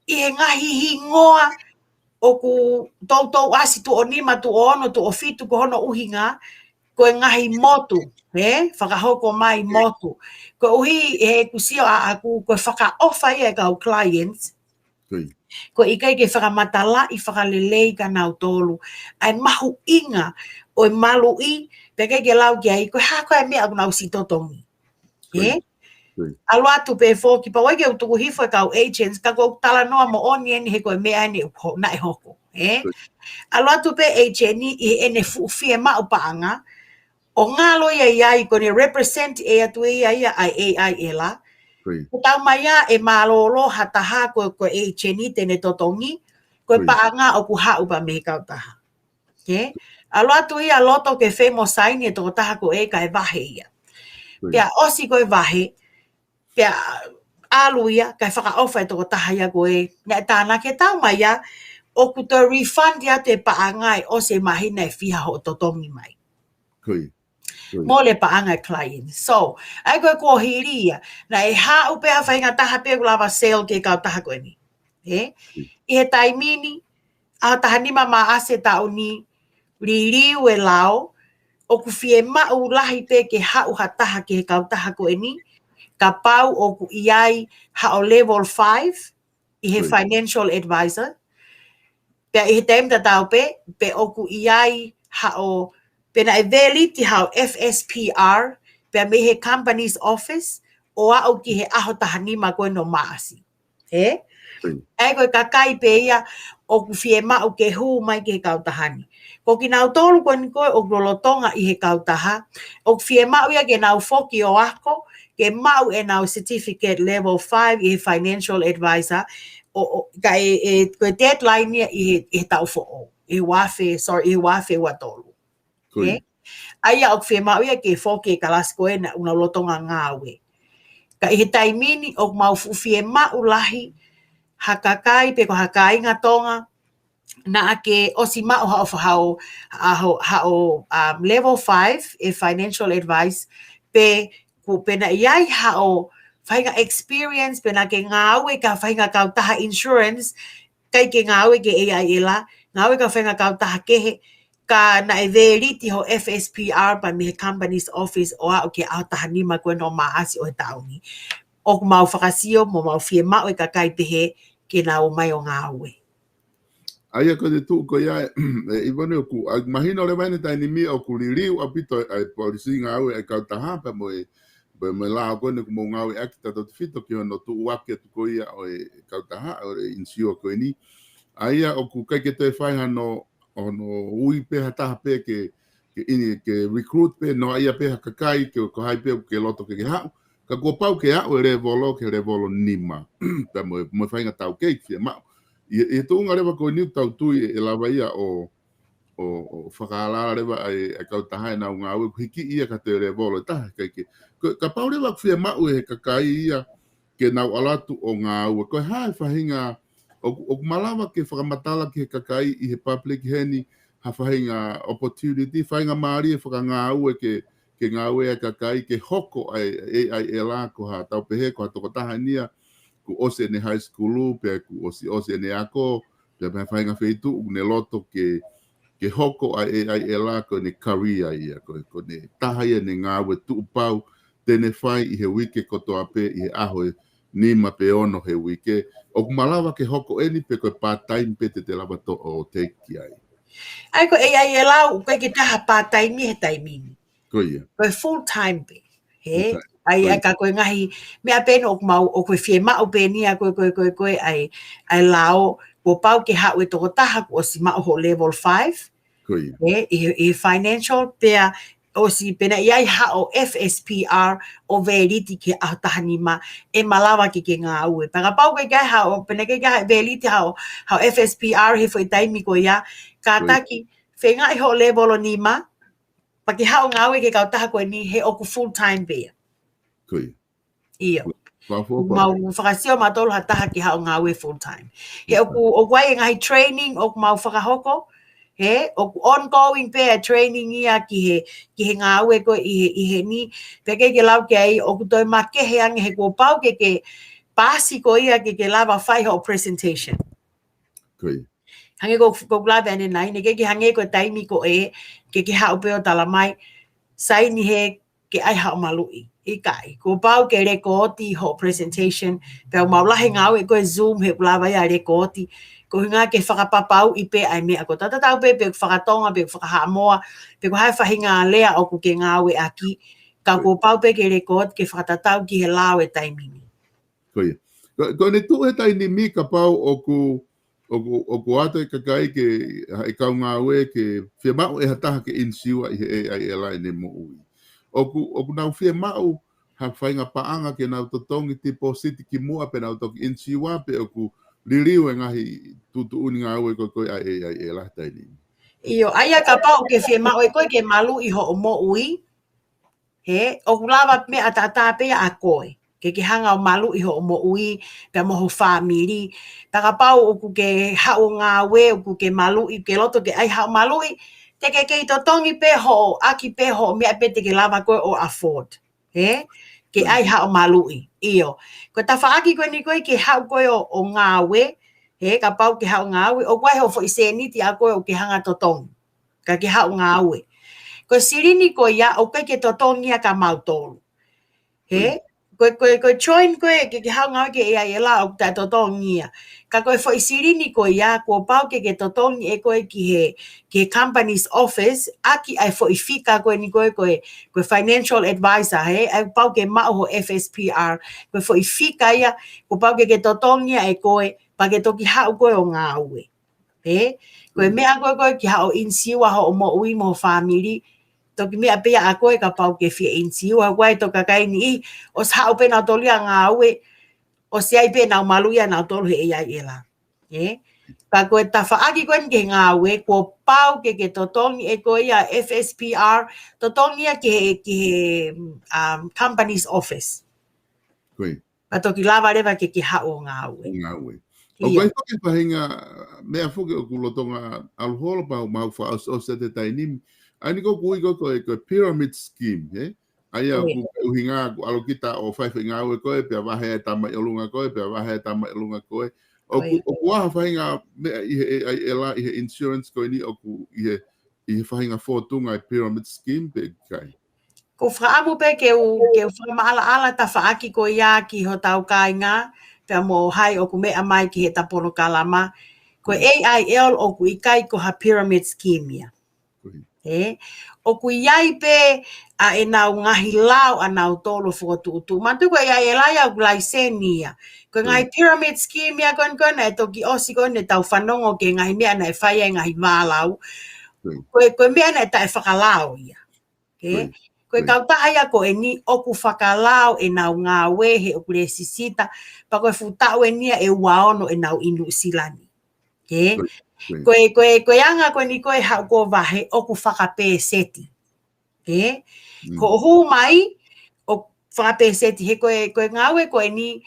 ʻi he ngaahi hingoa ʻoku toutou ʻasi, tuʻo nima, tuʻo ono, tuʻo fitu, ko hono ʻuhinga, ko e ngaahi motu, ē? Fakahoko mai motu. Koeʻuhi ʻeku sio ʻaʻaku, ko e fakaʻofa ia ʻa e kau clients. Ko ia. Ko e ʻikai ke fakamatalaʻi fakalelei kia nautolu ʻa e mahuʻinga ʻo e maluʻi, pea ʻikai ke lau ki ai, ko e hā koā e meʻa ʻoku nau siʻi totongi. Ko ia. Ē? Ko ia. ʻAlu atu pē foki, pea ʻoku ʻikai ke u tuku hifo e kau agents, ka ʻoku ou talanoa moʻoni eni he ko e meʻa eni ʻoku ho-, naʻe hoko, ē? Ko ia. ʻAlu atu pē agent ʻi heʻene fuʻu fiemaʻu paʻanga, ʻo ngalo ia ʻi ai, ko ʻene represent ʻe ia ʻe ia ʻa e AIL. Ko ia. Ko e taumaiā ʻe mālōlō ha taha ko, ko e agent te ne totongi, ko e paʻanga ʻoku haʻu pē mei he kautaha. Ē? ʻAlu atu ia loto ke fai mo saini e tokotaha ko ē kae vahe ia. Ko ia. Pea ʻosi ko e vahe, pea ʻalu ia, kae fakaʻofa e tokotaha ia ko ē, naʻe tānaki e taumaiā, ʻoku toe refund atu e paʻanga ʻi he ʻosi e māhina ʻe fiha hoʻo totongi mai. Ko ia. Mole paʻanga e client. So, ʻa ia ko e kuohili ia. Naʻe haʻu pē ha faʻahinga taha pē ʻoku lava sell ki he kautaha ko eni. Ē? ʻI he taimi ni, ʻaho taha nima Maʻasi e taʻu ni, liliu e lao, ʻoku fiemaʻu lahi pē ke haʻu ha taha ki he kautaha ko eni, kapau ʻoku ʻi ai haʻo level five, ʻi he financial advisor. Pea ʻi he taimi tatau pē, pe ʻoku ʻi ai haʻo, pe naʻe valid haʻo F S P R, pea mei he company's office, ʻo aʻu ki he ʻaho taha nima ko eni ʻo Maʻasi. Ē? ʻA ia ko e kakai pē ia ʻoku fiemaʻu ke hū mai ki he kautaha ni. Ko kinautolu ko eni ko ē ʻoku lolotonga ʻi he kautaha, ʻoku fiemaʻu ia ke nau foki ʻo ako, ke maʻu ʻenau certificate level five ʻi he financial advisor, ʻo, ʻo, ka e, e, ko e deadline ia ʻi he, ʻi he taʻu foʻou, ʻi he uafe, sorry, ʻi he uafe ua tolu. Ē? ʻA ia ʻoku fiemaʻu ia ke foki e kalasi ko ē naʻa nau lolotonga ngāue. Ka ʻi he taimi ni ʻoku mau fuʻu fiemaʻu lahi ha kakai pe ko ha kāinga Tonga, naʻa ke ʻosi maʻu haʻo fa-, haʻo, haʻo, haʻo, um, level five e financial advice, pe ko pe naʻe ʻi ai haʻo faʻahinga experience, pe naʻa ke ngāue ki ha faʻahinga kautaha insurance, ʻikai ke ngāue ki he A I L, ngāue ki ha faʻahinga kautaha kehe, ka naʻe valid hoʻo F S P R pea mei he company's office ʻo aʻu ki he ʻaho taha nima ko eni ʻo Maʻasi ʻo e taʻu ni. ʻOku mau fakasio mo mau fiemaʻu e kakai pehē ke nau ō mai ʻo ngāue. ʻA ia ko e tuʻu ko ia ē, ʻIvone, ʻoku, ʻa, mahino leva ʻi he taimi ni ʻoku liliu ʻaupito ʻa e policy ngāue ʻa e kautaha pea mo e, pea mo e lao ko eni ʻoku mou ngāueʻaki tautautefito ki hono tuʻuaki atu ko ia ʻo e kautaha, ʻo e insure ko eni. ʻA ia ʻoku ʻikai ke toe fai hano, hono ui pē ha taha pē ke, ke ini, ke recruit pē, noaʻia pē ha kakai, ke ko hai pē ʻoku ke loto ke ke haʻu. Ka kuo pau ke aʻu e lēvolo ki he lēvolo nima. Pea mo e, mo e faʻahinga taukei ke fiemaʻu. ʻI, ʻi he tuʻunga leva ko eni ʻoku tau tui ʻe, ʻe lava ia ʻo, ʻo, ʻo fakaalaala leva ʻa e, ʻa e kautaha ʻenau ngāue, ʻoku hiki ia ki ha toe lēvolo ʻe taha, ʻikai ke. Ko, kapau leva ʻoku fiemaʻu ʻe he kakai ia ke nau ʻalu atu ʻo ngāue, ko e hā e faʻahinga, ʻoku, ʻoku malava ke fakamatala ki he kakai ʻi he public heni, ha faʻahinga opportunity, faʻahinga mālie fakangāue ke, ke ngāue ʻa e kakai, ke hoko ʻa e, ʻa e A I L ko ha tau pehē, ko ha tokotaha eni ia, kuo ʻosi ʻene high school, pea kuo ʻosi, ʻosi ʻene ako, pea mei ha faʻahinga feituʻu ʻoku ne loto ke, ke hoko ʻa e A I L ko ʻene career ia, ko, ko ʻene taha ia ʻene ngāue tuʻupau, te ne fai ʻi he uike kotoa pē ʻi he ʻaho ʻe nima pe ono he uike. ʻOku malava ke hoko eni pe ko e part-time pē te te lava toʻo ʻo take ki ai? ʻA ia ko e A I L ʻoku ʻikai ke toe ha part-time he taimi ni. Ko ia. Ko e full-time pē. Hē? Full-time. ʻA ia, ko ia, ka ko e ngaahi meʻa pē eni ʻoku mau, ʻoku fiemaʻu pē eni ia ko e, ko e, ko e, ko e, ʻa e, ʻa e lao, kuo pau ke haʻu e tokotaha kuo ʻosi maʻu hoʻo level five. Ko ia. Ē, ʻi he, ʻi he financial, pea ʻosi pē naʻe ʻi ai haʻo F S P R ʻo valid ki he ʻaho taha nima, ʻe malava ke ke ngāue. Pea kapau ʻoku ʻikai ke ʻi ai haʻo, pe naʻe ʻikai ke ʻi ai valid haʻo, haʻo F S P R he foʻi taimi ko ia, kātaki, feingaʻi hoʻo lēvolo nima, pea ke haʻu ʻo ngāue ki he kautaha ko eni he ʻoku full-time pē ia. Ko ia. ʻIo. Mau fakasio mautolu ha taha ke haʻu ʻo ngāue full-time. He ʻoku, ʻoku ʻi ai e ngaahi training ʻoku mau fakahoko. Hē, ʻoku ongoing pē e training ia ki he, ki he ngāue ko ē ʻi he, ʻi heni. Pea ʻikai ke lau ki ai, ʻoku toe makehe ange he kuo pau ke ke paasi koe ia ke ke lava fai hoʻo presentation. Ko ia. Hangē ko, ko ʻeku lave ʻanenai, naʻe ʻikai ke hangē ko e taimi ko ē, ke ke haʻu pē ʻo tala mai, saini hē ke ʻai haʻo maluʻi. ʻIkai, kuo pau ke lēkooti hoʻo presentation, pea ʻoku mau lahi ngāue ko e Zoom he ʻoku lava ia ʻo lēkooti, koeʻuhinga ke fakapapauʻi pē ʻa e meʻa ko ē. Tatau pē pe ʻoku fakatonga, pe ʻoku fakahaʻamoa, pe ko e hā e faʻahinga lea ʻoku ke ngāueʻaki, ka kuo pau pē ke lēkooti ke fakatatau ki he lao e taimi ni. Ko ia. Ko, ko ʻene tuʻu he taimi ni kapau ʻoku, ʻoku, ʻoku ʻoatu e kakai ke, ʻe kau ngāue ke fiemaʻu ʻe ha taha ke insure ʻi he A I L ʻene moʻui. ʻOku, ʻoku nau fiemaʻu ha faʻahinga paʻanga ke nau totongi deposit kimuʻa pea nau toki insure pe ʻoku liliu e ngaahi tuʻutuʻuni ngāue ko ē ko ē ʻa e A I L he taimi ni. ʻIo, ʻa ia kapau ʻoku ke fiemaʻu ʻe koe ke maluʻi hoʻo moʻui, hē, ʻoku lava meʻa tatau pē ia ʻa koe. Ke ke hanga ʻo maluʻi hoʻo moʻui, pea mo ho fāmili. Pea kapau ʻoku ke haʻu ʻo ngāue, ʻoku ke maluʻi, ke loto ke ʻai haʻo maluʻi, ke kei totongi pē hoʻo, ʻaki pē hoʻo meʻa pē te ke lava koe ʻo afford. He? Ke ʻai haʻo maluʻi. ʻIo. Ko e tafaʻaki ko eni ko ē ke haʻu koe ʻo, ʻo ngāue. He, kapau ke haʻu ngāue, ʻoku ʻi ai hoʻo foʻi sēniti ʻa koe ʻoku ke hanga totongi. Ka ke haʻu ngāue. Ko e silini ko ia, ʻoku ʻikai ke totongi ia kia mautolu. He? Ko e, ko e, ko e join ko ē ke, ke haʻu ngāue ki he AIL ʻoku taʻetotongi ia. Ka ko e foʻi silini ko ia, kuo pau ke ke totongi ʻe koe ki he, ki he company's office, ʻaki ʻa e foʻi fika ko eni ko ē, ko e, ko e financial advisor, he? ʻA ia pau ke maʻu hoʻo FSPR, ko e foʻi fika ia, kuo pau ke ke totongi ia ʻe koe, pea ke toki haʻu koe ʻo ngāue. He? Ko e meʻa ko ē ko ē ki haʻo insiua hoʻo moʻui mo ho fāmili, toki meʻa pē ia ʻa koe kapau ke fie insiua, ʻoku ʻi ai e toʻu kakai ʻe niʻihi, ʻosi haʻu pē nautolu ia ʻo ngāue, ʻosi ʻi ai pē ʻenau maluʻi ʻanautolu he AIL. He? Ka ko e tafaʻaki ko eni ki he ngāue, kuo pau ke ke totongi ʻe koe ia FSPR, totongi ia ki he, ki he, um, company's office. Ko ia. Pea toki lava leva ke ke haʻu ʻo ngāue. Ngāue. ʻIo. ʻOku ʻi ai foki e faʻahinga meʻa foki ʻoku lolotonga ʻalu holo pea mau fakaʻosiʻosi ʻa e taimi ni. ʻA eni ko ē ʻoku ui ko ē ko e, ko e pyramid scheme, he? ʻA ia ʻoku ke ʻuhinga ʻoku ʻalu kita ʻo fai foʻi ngāue ko ē, pea vahe e tama ʻi ʻolunga ko ē, pea vahe e tama ʻi ʻolunga ko ē. ʻOku, ʻoku ʻi ai ha faʻahinga meʻa ʻi he, ʻi he, ʻi he insurance ko eni ʻoku ʻi he, ʻi he faʻahinga fōtunga e pyramid scheme pe ʻikai? ʻOku ou fakaʻamu pē ke u, ke u fakamaʻalaʻala tafaʻaki ko ia ki hotau kāinga, pea mo hai ʻoku meʻa mai ki heʻeta polokalama. Ko e AIL ʻoku ʻikai ko ha pyramid scheme ia. He? ʻOku ʻi ai pē ʻa ʻenau ngaahi lao ʻanautolu ʻo fokotuʻutuʻu. Manatuʻi ko e AIL ia ʻoku laiseni ia. Ko e ngaahi pyramid scheme ia ko eni ko ē naʻe toki ʻosi ko eni ʻetau fanongo ki he ngaahi meʻa naʻe fai ai e ngaahi vālau. Ko e, ko e meʻa naʻe taʻefakalao ia. He? Ko e kautaha ia ko eni ʻoku fakalao ʻenau ngāue he ʻoku lēsisita, pea ko e fuʻu taʻu eni ia ʻe ua ono ʻenau ʻi Nuʻusila ni. He? Ko e, ko e, ko e anga ko eni ko ē haʻu ʻo vahe ʻoku fakapēseti. He? Ko hoʻo hū mai, ʻoku fakapēseti he ko e, ko e ngāue ko eni,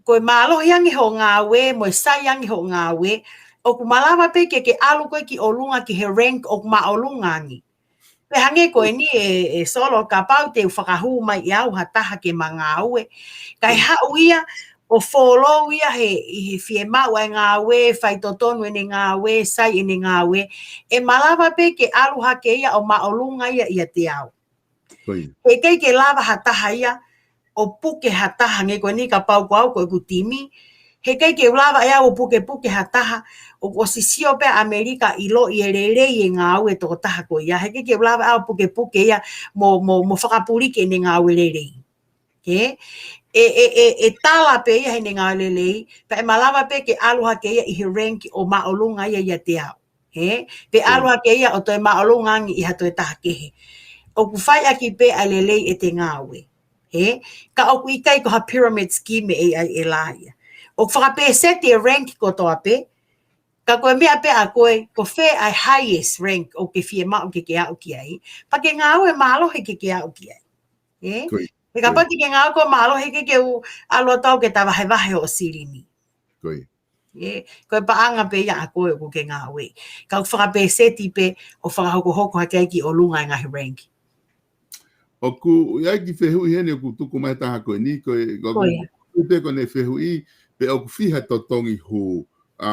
ko e mālohi ange hoʻo ngāue, mo e sai ange hoʻo ngāue, ʻoku malava pē ke ke ʻalu koe ki ʻolunga ki he rank ʻoku māʻolunga ange. Pea hangē ko eni ē, ē Solo, kapau te u fakahū mai ʻe au ha taha ke ma ngāue, kae haʻu ia ʻo follow ia he, ʻi he fiemaʻu ʻa e ngāue, faitotonu ʻene ngāue, sai ʻene ngāue, ʻe malava pē ke ʻalu hake ia ʻo māʻolunga ia ʻiate au. He ʻikai ke lava ha taha ia ʻo puke ha taha, hangē ko eni kapau ko au ko ʻeku timi. He ʻikai ke lava ʻe au ʻo pukepuke ha taha, ʻoku ʻosi sio pē ʻa ʻAmelika ʻiloʻi e lelei e ngāue tokotaha ko ia. He ʻikai ke lava ʻe au ʻo pukepuke ia mo, mo, mo fakapuliki ʻene ngāue lelei. He? ʻE, ʻe, ʻe, ʻe tala pē ia heʻene ngāue lelei, pea ʻe malava pē ke ʻalu hake ia ʻi he rank ʻo māʻolunga ia ʻiate au. He? Pe ʻalu hake ia ʻo toe māʻolunga ange ʻi ha toe taha kehe. ʻOku fai ʻaki pē ʻa e lelei ʻete ngāue. He? Ka ʻoku ʻikai ko ha pyramid scheme e AIL ia. ʻOku fakapēseti e rank kotoa pē, ka ko e meʻa pē ʻa koe, ko fē ʻa e highest rank ʻoku ke fiemaʻu ke ke aʻu ki ai, pea ke ngāue mālohi ke ke aʻu ki ai. He? He kapau te ke ngāue koe mālohi, ʻikai ke u ʻalu atu au ke ta vahevahe hoʻo silini. He? Ko e paʻanga pē ia ʻa koe ʻoku ke ngāue. Ka ʻoku fakapēseti pē ʻo fakahokohoko hake ai ki ʻolunga e ngaahi rank. ʻOku ʻi ai e kiʻi fehuʻi heni ʻoku tuku mai he taha ko eni, ko e, ko e, ko e, ko ʻene fehuʻi pe ʻoku fiha e totongi hū. ʻA,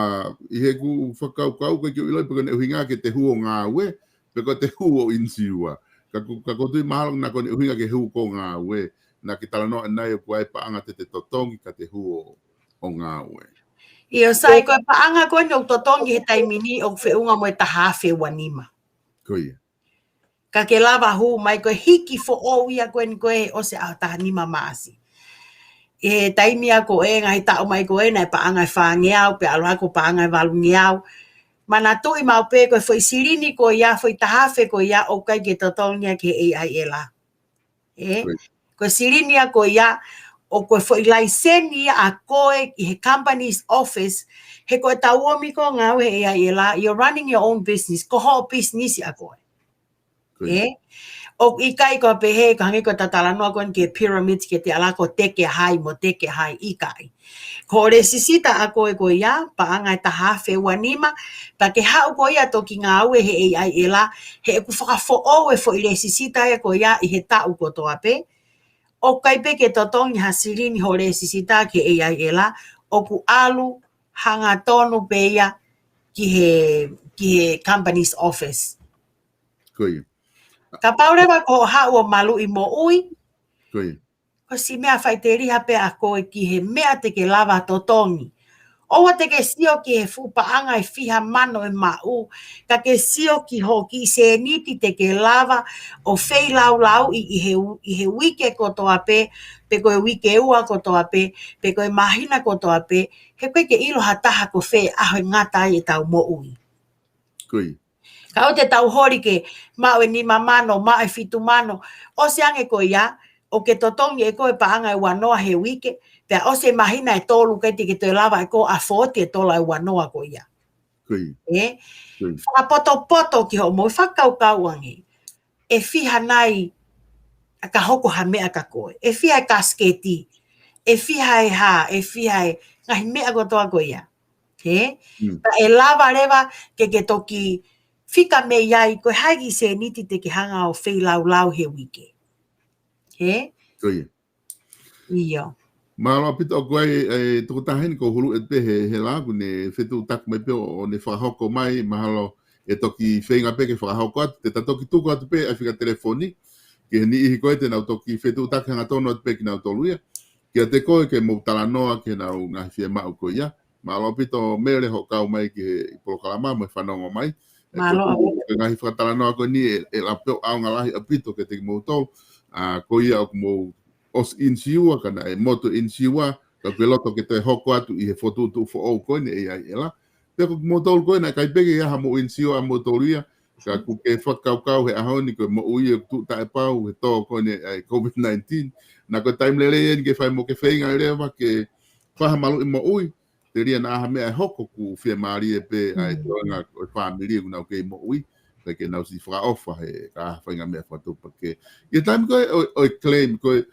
ʻi heʻeku fakakaukau ʻikai ke u ʻiloʻi pe ko ʻene ʻuhinga ke te hū ʻo ngāue, pe ko te hū ʻo insiua. Ka ʻoku, ka ʻoku ou tui mahalo naʻa ko ʻene ʻuhinga ke hū ʻo ngāue, naʻa ke talanoa ʻanenai ʻoku ʻi ai e paʻanga te te totongi ka te hū ʻo, ʻo ngāue. ʻIo, sai, ko e paʻanga ko eni ʻoku totongi he taimi ni ʻoku feʻunga mo e taha afe ua nima. Ko ia. Ka ke lava hū mai ko e hiki foʻou ia ko eni ko ē ʻosi ʻaho taha nima Maʻasi. ʻI he taimi ia ko ē, ngaahi taʻu mai ko ē, naʻe paʻanga ʻe fāngeau, pea ʻalu hake ʻo paʻanga ʻe valungeau. Manatuʻi maʻu pē ko e foʻi silini ko ia, foʻi taha afe ko ia, ʻoku ʻikai ke totongi ia ki he AIL. Ē? Ko e silini ia ko ia, ʻoku ko e foʻi laiseni ia ʻa koe ʻi he company's office, he ko e tau ō mai ʻo ngāue he AIL, you're running your own business, ko hoʻo business ʻa koe. ʻE? ʻOku ʻikai ko e pehē, ko e hangē ko e talanoa ko eni ki he pyramid, ke te ala ko e teke ʻa hai mo e teke ʻa hai, ʻikai. Ko e lēsisita ʻa koe ko ia, paʻanga ʻe taha afe ua nima, pea ke haʻu ko ia toki ngāue he AIL, he ʻoku fakafoʻou e foʻi lēsisita ia ko ia ʻi he taʻu kotoa pē. ʻOku ʻikai pē ke totongi ha silini ho lēsisita ki he AIL, ʻoku ʻalu hangatonu pē ia ki he, ki he company's office. Ko ia. Kapau leva ko hoʻo haʻu ʻo maluʻi moʻui, ko ia, ko e siʻi meʻa faʻiteliha pē ʻa koe ki he meʻa te ke lava totongi. ʻOua te ke sio ki he fuʻu paʻanga ʻe fiha mano ʻe maʻu, ka ke sio ki hoʻo kiʻi sēniti te ke lava ʻo feilaulauʻi ʻi he, ʻi he uike kotoa pē, pe ko e uike ua kotoa pē, pe ko e māhina kotoa pē, he ʻoku ʻikai ke ʻilo ha taha ko fē ʻaho ʻe ngata ai ʻetau moʻui. Ko ia. Ka ʻoua te tau holi ke maʻu e nima mano, maʻu e fitu mano, ʻosi ange ko ia, ʻoku ke totongi ʻe koe paʻanga ʻe ua noa he uike, pea ʻosi e māhina ʻe tolu ʻikai te ke toe lava ʻe koe ʻo afford e tola ʻe ua noa ko ia. Ko ia. ʻE? Ko ia. Fakapotopoto ki hoʻo moʻui, fakakaukau ange. ʻE fiha nai ʻa ka hoko ha meʻa kia koe. ʻE fiha e kasiketi. ʻE fiha e hā, ʻe fiha e ngaahi meʻa kotoa ko ia. He? Mm. Pea ʻe lava leva ke ke toki fika mei ai, ko e hā e kiʻi sēniti te ke hanga ʻo feilaulau he uike. He? Ko ia. ʻIo. Mālō ʻaupito. ʻOku ʻi ai e tokotaha heni ko Hulu ʻe pehē he, he lau ʻoku ne fetuʻutaki mai pē ʻo, ʻo ne fakahoko mai, mahalo ʻe toki feinga pē ke fakahoko atu, te ta toki tuku atu pē ʻa e fika telefoni ki he niʻihi ko ē te nau toki fetuʻutaki hangatonu atu pē kinautolu ia. Kiate koe ke mou talanoa ki heʻenau ngaahi fiemaʻu ko ia. Mālō ʻaupito Mele hoʻo kau mai ki he polokalama mo e fanongo mai. ʻE, mālō ʻaupito. Ko e ngaahi fakatalanoa ko eni ʻe, ʻe lava pē ʻo ʻaonga lahi ʻaupito kiate kimoutolu. ʻA, ko ia ʻoku mou ʻosi insiua, ka naʻe motu e insiua, ka ʻoku ke loto ke toe hoko atu ʻi he fokotuʻutuʻu foʻou ko eni e AIL. Pea ko kimoutolu ko ē naʻe ʻikai pē ke ʻi ai haʻamou insiua ʻamoutolu ia, ka ʻoku ke fakakaukau he ʻaho ni ko e moʻui ʻoku tuʻu taʻepau he tō ko eni ʻa e COVID nineteen. Naʻa ko e taimi lelei eni ke fai mo ke feinga leva ke fai ha maluʻi moʻui, telia naʻa ha meʻa ʻe hoko ʻoku fiemālie pē ʻa e, mm, toenga ʻo e fāmili ʻoku nau kei moʻui, pea ke nau siʻi fakaʻofa he ka ha faʻahinga meʻa fakatuʻupakē. ʻI he taimi ko ē ʻo, ʻo e claim ko ē,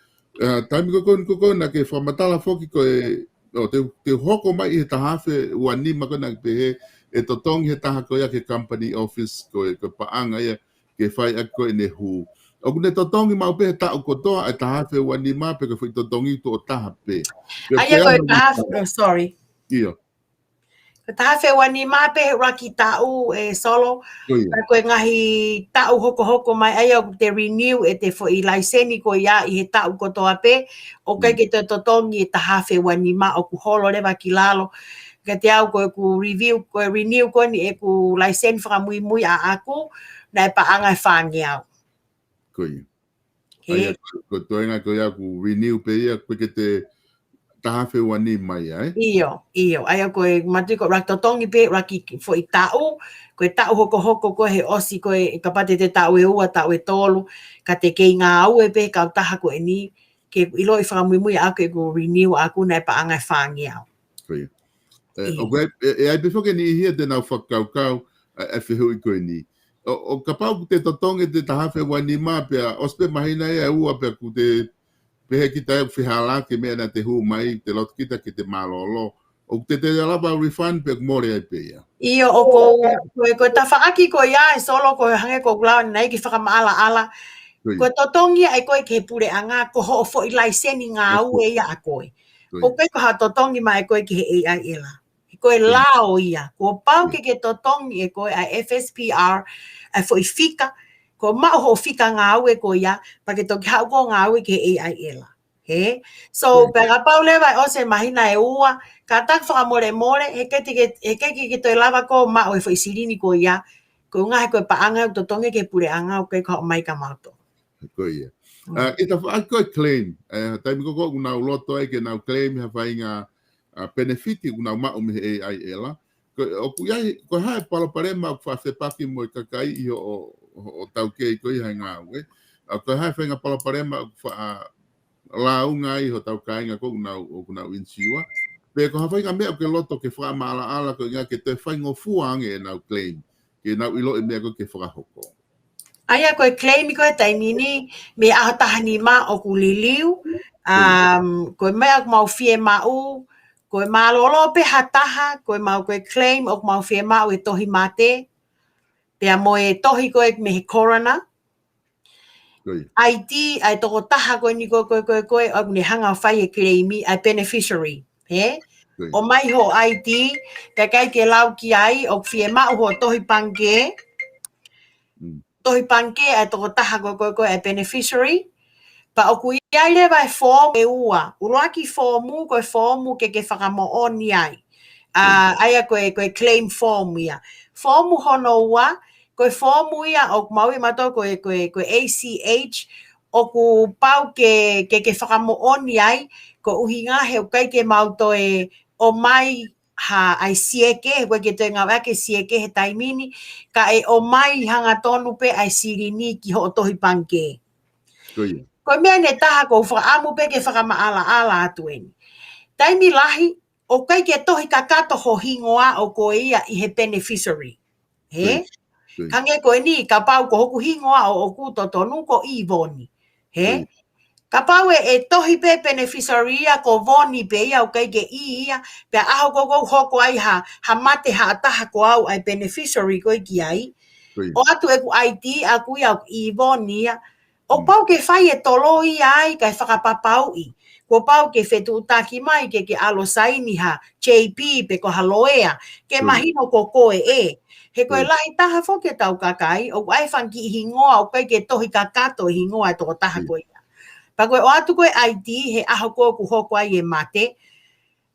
ʻa, taimi ko ē ko ē, ko ē naʻa ke fakamatala foki ko ē, ʻo te, te hoko mai ʻi he taha afe ua nima ko ē naʻa ke pehē ʻe totongi he taha ko ia ki he company office ko ē, ko e paʻanga ia ke fai ʻaki ko ē ʻene hū. ʻOku ne totongi maʻu pē he taʻu kotoa ʻa e taha afe ua nima pe ko e foʻi totongi tuʻo taha pē? ʻA ia ko e taha afe, oh, sorry. ʻIo. Ko e taha afe ua nima pē he ʻuluaki taʻu ʻe Solo. Ko ia. Ka ko e ngaahi taʻu hokohoko mai, ʻa ia ʻoku te renew ʻete foʻi laiseni ko ia ʻi he taʻu kotoa pē, ʻoku ʻikai, mm, ke toe totongi e taha afe ua nima, ʻoku holo leva ki lalo. Kiate au ko ʻeku review, ko e renew ko eni ʻeku laiseni fakamuimui ʻaʻaku, naʻe paʻanga ʻe fāngeau. Ko ia. He. ʻA ia, ko e toenga ko ia ʻoku renew pē ia, ʻoku ʻikai ke toe taha afe ua nima ia, ē? ʻIo, ʻio. ʻA ia ko e matu ko e ʻuluaki totongi pē, ʻuluaki foʻi taʻu, ko e taʻu hokohoko ko ē he ʻosi ko ē, kapau te te taʻu ʻe ua, taʻu ʻe tolu, ka te kei ngāue pē he kautaha ko eni, ke ʻiloʻi fakamuimui ʻaʻaku ʻeku renew ʻaʻaku naʻe paʻanga ʻe fāngeau. Ko ia. ʻE, ʻIo. ʻOku ʻi ai, ʻe, ʻe ʻi ai pē foki e niʻihi ia te nau fakakaukau ʻa e, ʻa e fehuʻi ko eni. ʻO, ʻo kapau ʻoku te totongi ʻete taha afe ua nima pea ʻosi pē māhina ia ʻe ua pea ʻoku te pehē kita ʻoku fehālaaki e meʻa naʻa te hū mai, te loto kita ke te mālōlō. ʻOku te te lava refund pe ʻoku mole ai pē ia? ʻIo, ʻoku ou, ko e, ko e tafaʻaki ko ia ʻe Solo, ko e hangē ko ʻeku lau ʻanenai ke fakamaʻalaʻala. Ko ia. Ko e totongi ia ʻe koe ki he puleʻanga, ko hoʻo foʻi laiseni ngāue ia ʻa koe. Ko ia. ʻOku ʻikai ko ha totongi mai ʻe koe ki he AIL. Ko e, ko ia, lao ia. Kuo pau, ko ia, ke ke totongi ʻe koe ʻa e FSPR, ʻa e foʻi fika, ko e maʻu hoʻo fika ngāue ko ia, pea ke toki haʻu ʻo ngāue ki he AIL. He? So, ko ia, pea kapau leva ʻe ʻosi e māhina ʻe ua, kātaki fakamolemole, he ʻikai te ke, he ʻikai ke ke toe lava ʻo maʻu e foʻi silini ko ia, ko e ʻuhinga he ko e paʻanga ʻoku totongi ki he puleʻanga, ʻoku ʻikai ko haʻo mai kia mautolu. Ko ia. Mm. ʻA, ʻi he tafaʻaki ko ē claim, ʻa, taimi ko ē ʻoku nau loto ai ke nau claim ha faʻahinga, ʻa, benefit ʻoku nau maʻu mei he AIL. Ko, ʻoku ʻi ai, ko e hā e palopalema ʻoku faʻa fepaki mo e kakai ʻi hoʻo, hoʻo taukei ko ia he ngāue? ʻA, ko e hā e faʻahinga palopalema ʻoku faʻa lāunga ai hotau kāinga ko ē ʻoku nau, ʻoku nau insiua? Pe ko ha faʻahinga meʻa ʻoku ke loto ke fakamaʻalaʻala ko e ʻuhinga ke toe faingofua ange ʻenau claim, ke nau ʻiloʻi e meʻa ko ē ke fakahoko? ʻA ia ko e claim ko e taimi ni, mei he ʻaho taha nima ʻoku liliu, um, ko e meʻa ʻoku mau fiemaʻu, ko e mālōlō pē ha taha, ko e mau ko e claim ʻoku mau fiemaʻu e tohi mate, pea mo e tohi ko e mei he coroner, Ko ia. I D ʻa e tokotaha ko eni ko e, ko e, ko e, ko e, ʻoku ne hanga ʻo fai e claim ʻa e beneficiary, hē? Ko ia. ʻOmai hoʻo I D, pea ʻikai ke lau ki ai, ʻoku fiemaʻu hoʻo tohi pangikē, Mm. tohi pangikē ʻa e tokotaha ko e, ko e, ko e, ʻa e beneficiary, pea ʻoku ʻi ai leva e foomu ʻe ua. ʻUluaki foomu, ko e foomu ke ke fakamoʻoni ai. ʻA, ʻa ia ko e, ko e claim form ia. Foomu hono ua, ko e foomu ia ʻoku mau ʻi mautolu ko e, ko e, ko e A C H, ʻoku pau ke, ke, ke fakamoʻoni ai, ko e ʻuhinga he ʻoku ʻikai ke mau toe ʻomai ha, ʻa e sieke, he ʻoku ʻikai ke toe ngāueʻaki e sieke he taimi ni, kae ʻomai hangatonu pē ʻa e silini ki hoʻo tohi pangikē. Ko ia. Ko e meʻa ʻeni ʻe taha ʻoku ou fakaʻamu pē ke fakamaʻalaʻala atu eni. Taimi lahi, ʻoku ʻikai ke tohi kakato ho hingoa ʻo koe ia ʻi he beneficiary. Hē? Ko ia. Hangē ko eni, kapau ko hoku hingoa ʻoʻoku totonu ko Ivoni. Hē? Ko ia. Kapau ʻe, ʻe tohi pē beneficiary ia ko Voni pē ia ʻoku ʻikai ke ʻi ia, pea ʻaho ko ē ʻoku hoko ai ha, ha mate ha taha ko au ʻa e beneficiary ko ē ki ai. Ko ia. ʻOatu ʻeku I D ʻaʻaku ia ʻoku Ivoni ia. ʻOku Mm. pau ke fai e toloi ai kae fakapapauʻi. Kuo pau ke fetuʻutaki mai ke ke ʻalu ʻo saini ha J P pe ko ha loea, ke Mm. mahino ko koe ē. He ko e Mm. lahi taha foki ʻetau kakai, ʻoku ʻi ai e fanga kiʻi hingoa, ʻoku ʻikai ke tohi kakato e hingoa ʻa e tokotaha Mm. ko ia. Pea ko e ʻoatu ko ē I D he ʻaho ko ē ʻoku hoko ai e mate,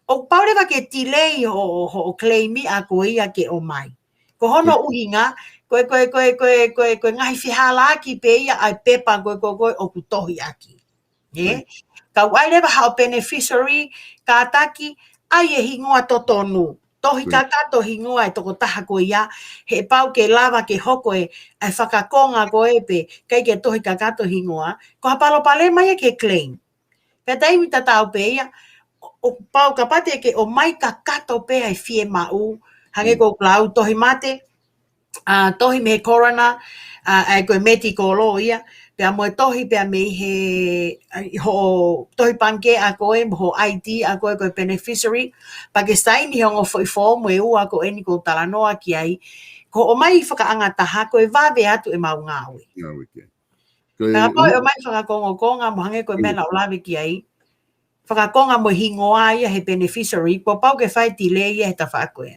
ʻoku pau leva ke delay hoʻo, hoʻo claim ʻa koe ia ke ʻomai. Ko hono Mm. ʻuhinga, ko e, ko e, ko e, ko e, ko e, ko e ngaahi fehālaaki pē ia ʻa e pepa ko ē, ko ē, ko ē ʻoku tohi ʻaki. Ē? Mm. Ka ʻoku ʻi ai leva haʻo beneficiary, kātaki, ʻai e hingoa totonu. Tohi Mm. kakato hingoa e tokotaha ko ia, he pau ke lava ke hoko e, ʻa e fakakonga ko ē pe, ʻikai ke tohi kakato hingoa, ko ha palopalema ia ke claim. Pea taimi tatau pē ia, ʻo, ʻoku pau kapau te ke ʻomai kakato pē ʻa e fiemaʻu, hangē Mm. ko e lau tohi mate, ʻa, tohi mei he coroner, ʻa, ʻa e ko e medical law ia, pea mo e tohi pea mei he, ʻa, hoʻo tohi pangikē ʻa koe, mo hoʻo I D ʻa koe, ko e beneficiary, pea ke saini he ongo foʻi foomu ʻe ua ko eni ʻoku ou talanoa ki ai, ko hoʻo ʻomai fakaʻangataha, ko e vave atu ʻemau ngāue. Ngāue ki ai. Ka kapau ʻe ʻomai fakakongokonga mo hangē ko e meʻa naʻa ku lave ki ai. Fakakonga mo e hingoa ia he beneficiary, kuo pau ke fai delay ia he tafaʻaki ko ē.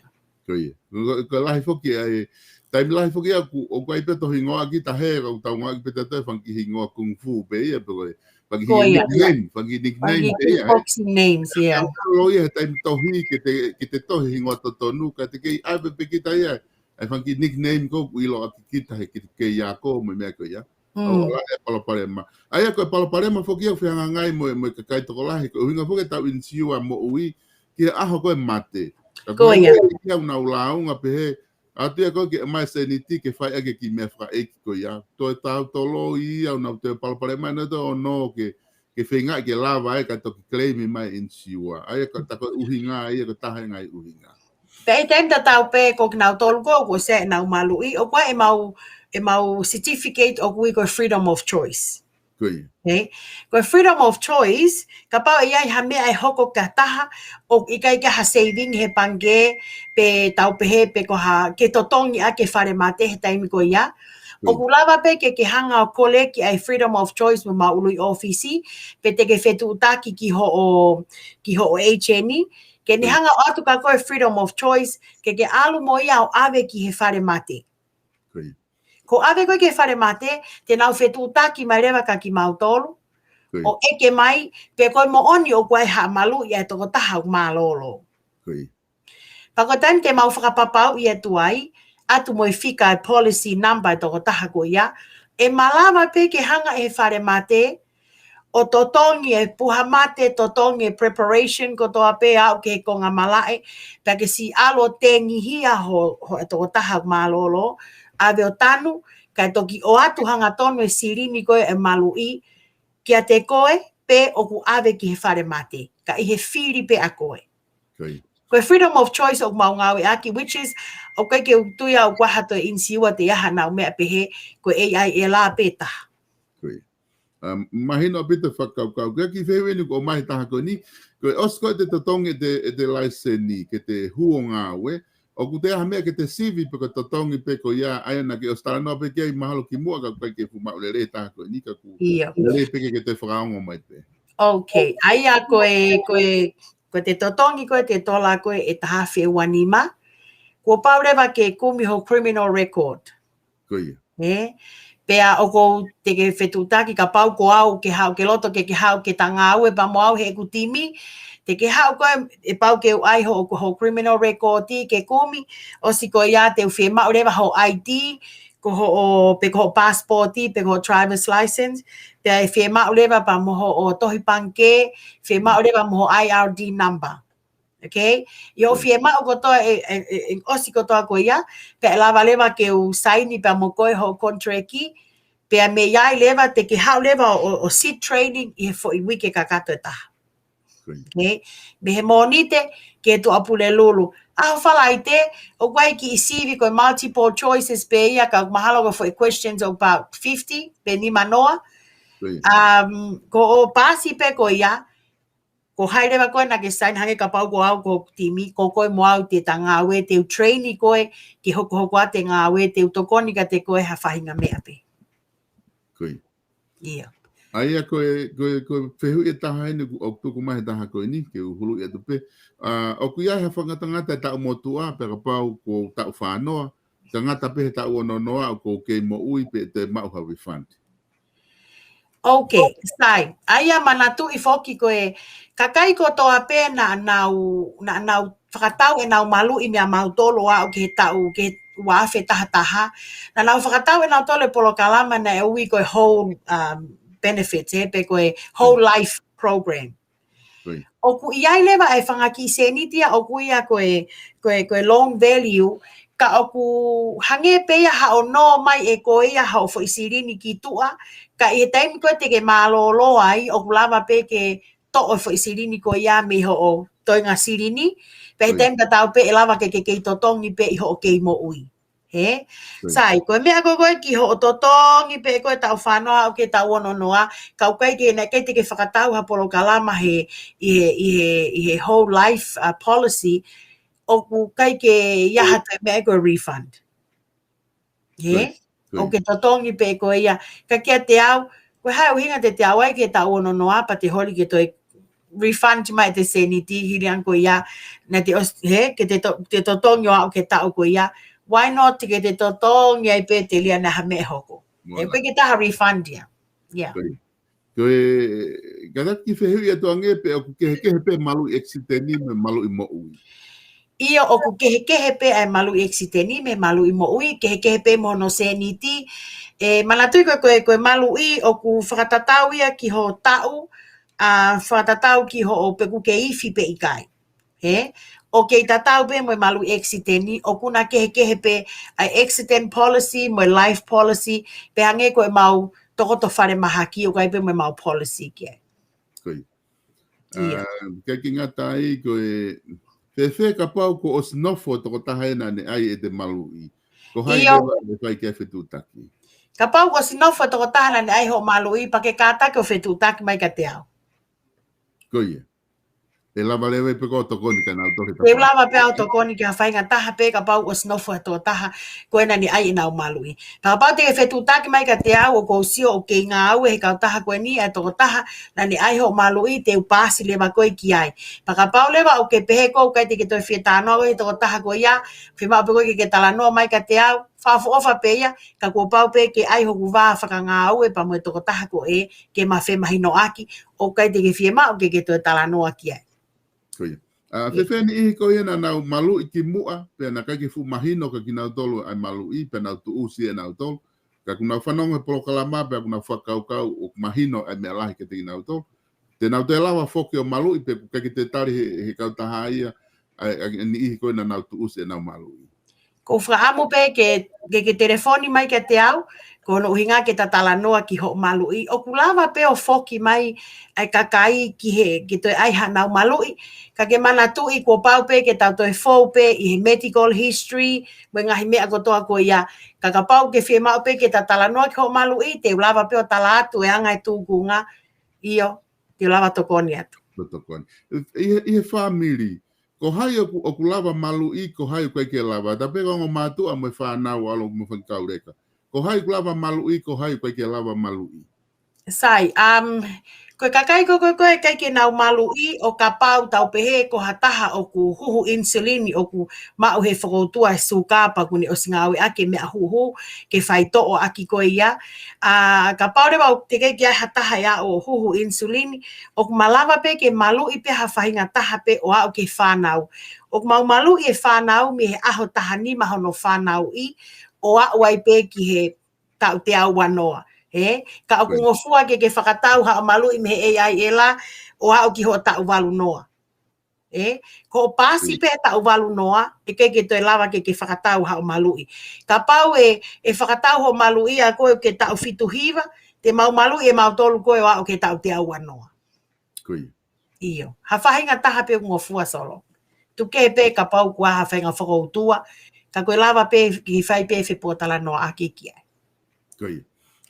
Ko ia. Ko, ko, ko e lahi foki ai, taimi lahi foki ʻaʻaku, ʻoku ʻi ai pē ʻetau hingoa kita he, ʻoku tau ngāueʻaki pē ʻetau fanga kiʻi hingoa kung fu pē ia, pe ko e, fanga kiʻi Ko ia. nickname, fanga kiʻi nickname Fanga pē ia. kiʻi boxing names, yeah. Ka ʻoku ʻi ai he taimi tohi, ke te, ke te tohi hingoa totonu, ka te kei ʻave pē kita ia. ʻA e fanga kiʻi nickname ko ē ʻoku ʻiloʻaki kita he kita kei ako mo e meʻa ko ia. ʻO Mm. ʻola e palopalema. ʻA ia ko e palopalema foki ʻoku fehangahangai mo e, mo e kakai tokolahi. Ko e ʻuhinga foki ʻetau inisiua moʻui ki he ʻaho ko ē mate. Ka Ko ia. ko e ʻuhinga ʻoku nau lāunga pehē, ʻoatu ia ko ē ke ʻomai e sēniti ke fai ʻaki e kiʻi meʻa fakaʻeiki ko ia. Toe tau tolo ia ʻoku nau toe palopalema ʻa e nau toe ono ke, ke feingaʻi ke lava ai kae toki claim mai e inisiua. ʻA ia ko e, tā ko e ʻuhinga, ʻa ia ko e taha e ngaahi ʻuhinga. Pea ʻi he taimi tatau pē ko kinautolu ko ē ʻoku ʻosi ʻenau maluʻi, ʻoku ʻi ai ʻemau, ʻemau certificate ʻoku ui ko e freedom of choice. Ko ia. Okay? Ko e freedom of choice, kapau ʻe ʻi ai ha meʻa ʻe hoko ki ha taha, ʻoku ʻikai ke ʻi ai ha saving he pangikē, pe tau pehē pe ko ha, ke totongi ʻaki e fale mate he taimi ko ia. Ko ia. ʻOku lava pē ke, ke hanga ʻo koleki ʻa e freedom of choice mo ʻemau ʻuluʻi ʻōfisi, pe te ke fetuʻutaki ki hoʻo, ki hoʻo agent, ke ne, mm, hanga ʻo ʻoatu kia koe freedom of choice, ke ke ʻalu mo ia ʻo ʻave ki he fale mate. Ko ia. Ko e ʻave ko ē ki he fale mate, te nau fetuʻutaki mai leva kia kimautolu, ko ia, ʻo ʻeke mai, pe ko e moʻoni ʻoku ʻi ai ha maluʻi ʻa e tokotaha ʻoku mālōlō. Ko ia. Pea ko e taimi te mau fakapapauʻi atu ai, ʻatu mo e fika e policy number e tokotaha ko ia, ʻe malava pē ke hanga ʻe he fale mate ʻo totongi e puha mate, totongi e preparation kotoa pē aʻu ki he konga malaʻe, pea ke siʻi ʻalu ʻo tengihia ho, ho e tokotaha mālōlō, ʻave ʻo tanu, kae toki ʻoatu hangatonu e silini ko ē e maluʻi kiate koe, pe ʻoku ʻave ki he fale mate, ka ʻi he fili pē ʻa koe. Ko ia. Ko e freedom of choice ʻoku mau ngāueʻaki, which is, ʻoku ʻikai ke u tui au ʻoku ʻi ai ha toe insiua te ʻi ai haʻanau meʻa pehē, ko e A I ʻe lava pē taha. Ko ia. Um, mahino ʻaupito e fakakaukau. Ko e kiʻi fehuʻi eni ʻoku ʻomai he taha ko eni, ko e ʻosi ko ē ʻete totongi ʻete, ʻete laiseni, ke te hū ʻo ngāue, ʻoku toe ʻi ai ha meʻa ke te sivi pe ko e totongi pē ko ia, ʻa ia naʻa ke ʻosi talanoa pē ki ai mahalo kimuʻa ka ʻoku ʻikai ke fuʻu maʻu lelei e taha ko eni ka ʻoku lelei pē ke, ke te fakaongo mai pē. Okay. ʻA ia ko e, ko e, ko ʻete totongi ko ē ʻete tola ko ē ʻe taha afe ua nima, kuo pau leva ke kumi ho criminal record. Ko ia. Ē? Pea ʻoku ou, te ke fetuʻutaki kapau ko au ke haʻu ke loto ke, ke haʻu ke ta ngāue pea mo au heʻeku timi, te ke haʻu koe ʻe pau ke u ʻai ho, ho criminal record ke kumi, ʻosi ko ia te u fiemaʻu leva ho I D, ko hoʻo, pe ko hoʻo passport, pe ko hoʻo driver's license, pea ʻe fiemaʻu leva pea mo hoʻo tohi pangikē, fiemaʻu leva mo ho I R D number. Okay? ʻI hoʻo fiemaʻu kotoa ʻe, ʻe, ʻe, ʻe ʻosi kotoa ko ia, pea ʻe lava leva ke u saini pea mo koe hoʻo contract, pea mei ai leva te ke haʻu leva ʻo, ʻo, ʻo seat training ʻi he foʻi uike kakato ʻe taha. Ko ia. Okay? Mei he Mōnite ki he Tuʻapulelulu. ʻAho Falaite, ʻoku ʻi ai e kiʻi sivi ko e multiple choices pē ia, ka mahalo ko e foʻi questions about fifty, pe nima noa. Ko ia. Um, ko hoʻo paasi pē ko ia, ko hai leva koe naʻa ke saini, hangē kapau ko au ko hoku timi, ko koe mo au te ta ngāue, te u train koe ke hokohoko atu e ngāue, te u tokoni kiate koe ha faʻahinga meʻa pē. Ko ia. Ia. ʻA ia ko e, ko e, ko e fehuʻi ʻe taha eni ʻoku, ʻoku tuku mai he taha ko eni, ke u huluʻi atu pē. ʻA, ʻoku ʻi ai ha fakangatangata e taʻu motuʻa, pea kapau ko e taʻu fānoa, ka ngata pē he taʻu ono noa ʻoku ou kei moʻui pe te maʻu ha refund. Okay, sai. ʻA ia manatuʻi foki ko e kakai kotoa pē naʻa nau, naʻa nau fakatau ʻenau maluʻi meiate kimautolu ʻo aʻu ki he taʻu, ki he ua afe taha taha. Naʻa nau fakatau ʻenautolu e polokalama naʻe ui ko e whole, um, benefits, ē, pe ko e whole life program. Ko ia. ʻOku ʻi ai leva e fanga kiʻi sēniti ia ʻoku ʻi ai ko e, ko e, ko e loan value, ka ʻoku hangē pē ia haʻo nō mai ʻe koe ia haʻo foʻi silini ki tuʻa, ka ʻi he taimi ko ē te ke mālōlō ai, ʻoku lava pē ke toʻo e foʻi silini ko ia mei hoʻo toenga silini, pea ʻi he taimi tatau pē ʻe lava ke, ke kei totongi pē ʻi hoʻo kei moʻui. Ē? Sai, ko e meʻa ko ē ko ē ki hoʻo totongi pē ko ē taʻu fānoa aʻu ki he taʻu ono noa, ka ʻoku ʻikai ke, naʻe ʻikai te ke fakatau ha polokalama he, ʻi he, ʻi he, ʻi he whole life, uh, policy, ʻoku ʻikai ke ʻi ai ha toe meʻa ko e refund. Ē? ʻOku ke totongi pē ko ia, ka kiate au, ko e hā e ʻuhinga te te aʻu ai ki he taʻu ono noa pea te holi ke toe refund mai ʻete sēniti hili ange ko ia, naʻa te ʻosi, he, ke te to-, te totongi ʻo aʻu ki he taʻu ko ia. Why not ke te totongi ai pē telia naʻa ha meʻa hoko? Ē, ʻoku ʻikai ke toe refund ia. Ia. Ko e, ko e, ka ʻoku ou kiʻi fehuʻi atu ange pē ʻoku kehekehe pē maluʻi ʻekisiteni mo e maluʻi moʻui. ʻIo, ʻoku kehekehe pē ʻa e maluʻi ʻekisiteni mo e maluʻi moʻui, kehekehe pē mo hono sēniti. Ē, manatuʻi ko e, ko e, ko e maluʻi ʻoku fakatatau ia ki ho taʻu, ʻa, fakatatau ki hoʻo pe ʻoku ke ifi pe ʻikai. Ē? ʻOku kei tatau pē mo e maluʻi ʻekisiteni, ʻoku na kehekehe pē ʻa e accident policy mo e life policy, pea hangē ko ʻemau tokoto falemahaki ʻoku ʻi ai pē mo ʻemau policy ki ai. Ko ia. Ia. ʻA, ʻikai ke ngata ai ko e fēfē kapau kuo ʻosi nofo e tokotaha ē naʻa ne ʻai ʻete maluʻi. Ko hai leva ʻe fai ki ai e fetuʻutaki? Kapau kuo ʻosi nofo e tokotaha naʻa ne ʻai hoʻo maluʻi, pea ke kātaki ʻo fetuʻutaki mai kiate au. Ko ia. ʻE lava leva pē ko ē ʻo tokoni kia nautolu he tokoni. Te u lava pē au ʻo tokoni ki ha faʻahinga taha pē kapau ʻosi nofo e tokotaha ko ē naʻa ne ʻai ʻenau maluʻi. Pea kapau te ke fetuʻutaki mai kiate au ʻoku ou sio ʻoku kei ngāue he kautaha ko eni ʻa e tokotaha naʻa ne ʻai hoʻo maluʻi, te u paasi leva koe ki ai. Pea kapau leva ʻoku ke pehē ʻoku ʻikai te ke toe fie talanoa koe he tokotaha ko ia, fiemaʻu pē koe ke ke talanoa mai kiate au, fakaʻofoʻofa pē ia, ka kuo pau pē ke ʻai hoku vā fakangāue pea mo e tokotaha ko ē ke ma femahinoʻaki, ʻoku ʻikai te ke fiemaʻu ke ke toe talanoa ki ai. Ko ia. ʻA, fēfē niʻihi ko ia naʻa nau maluʻi kimuʻa, pea naʻe ʻikai ke fuʻu mahino kia kinautolu ʻa e maluʻi, pea nau tuʻusi ʻenautolu. Ka kuo nau fanongo he polokalama, pea kuo nau fakakaukau ʻoku mahino ʻa e meʻa lahi kiate kinautolu. Te nau toe lava foki ʻo maluʻi, pe ʻoku ʻikai ke toe tali he, he kautaha ia, ʻa e, ʻa e niʻihi ko ē naʻa nau tuʻusi ʻenau maluʻi. Ko u fakaʻamu pē ke, ke, ke telefoni mai kiate au, ko hono ʻuhinga ke ta talanoa ki hoʻo maluʻi. ʻOku lava pē ʻo foki mai ʻa e kakai ki he, ke toe ʻai haʻanau maluʻi. Ka ke manatuʻi kuo pau pē ke tau toe fou pē ʻi he medical history, mo e ngaahi meʻa kotoa ko ia. Ka kapau ke fiemaʻu pē ke ta talanoa ki hoʻo maluʻi, te u lava pē ʻo tala atu e anga e tūkunga, ʻio, te u lava tokoni atu. Ko tokoni. ʻI he, ʻi he fāmili, ko hai ʻoku, ʻoku lava maluʻi, ko hai ʻoku ʻikai ke lava. Ta pē ko e ongo mātuʻa mo e fānau ʻalu mo e fanga kauleka. Ko hai ʻoku lava maluʻi, ko hai ʻoku ʻikai ke lava maluʻi. Sai, um, ko e kakai ko, ko, ko e ʻikai ke nau maluʻi ʻo kapau tau pehē ko ha taha ʻoku huhu ʻinisulini ʻoku maʻu he fokoutua e suka pea ʻoku ne ʻosi ngāueʻaki e meʻa huhu ke faitoʻo ʻaki ko ia. ʻA, kapau leva ʻoku teʻeki ai ha taha ia ʻo huhu ʻinisulini, ʻoku malava pē ke maluʻi pē ha faʻahinga taha pē ʻo aʻu ki he fānau. ʻOku mau maluʻi e fānau mei he ʻaho taha nima hono fānauʻi, ʻo aʻu ai pē ki he taʻu teau ua noa. He, ka ʻoku ngofua ke ke fakatau haʻo maluʻi mei he AIL ʻo aʻu ki hoʻo taʻu valu noa. ʻE, ko hoʻo paasi pē taʻu valu noa, ʻe ʻikai ke toe lava ke ke fakatau haʻo maluʻi. Kapau ʻe, ʻe fakatau hoʻo maluʻi ʻa koe ke taʻu fitu hiva, te mau maluʻi ʻe mautolu koe ʻo aʻu ki he taʻu teau ua noa. Ko ia. ʻIo, ha faʻahinga taha pē ʻoku ngofua Solo. Tuku kehe pē kapau ʻoku ʻi ai ha faʻahinga fokoutua, ka ko e lava pē ke fai pē fepōtalanoaʻaki ki ai. Ko ia.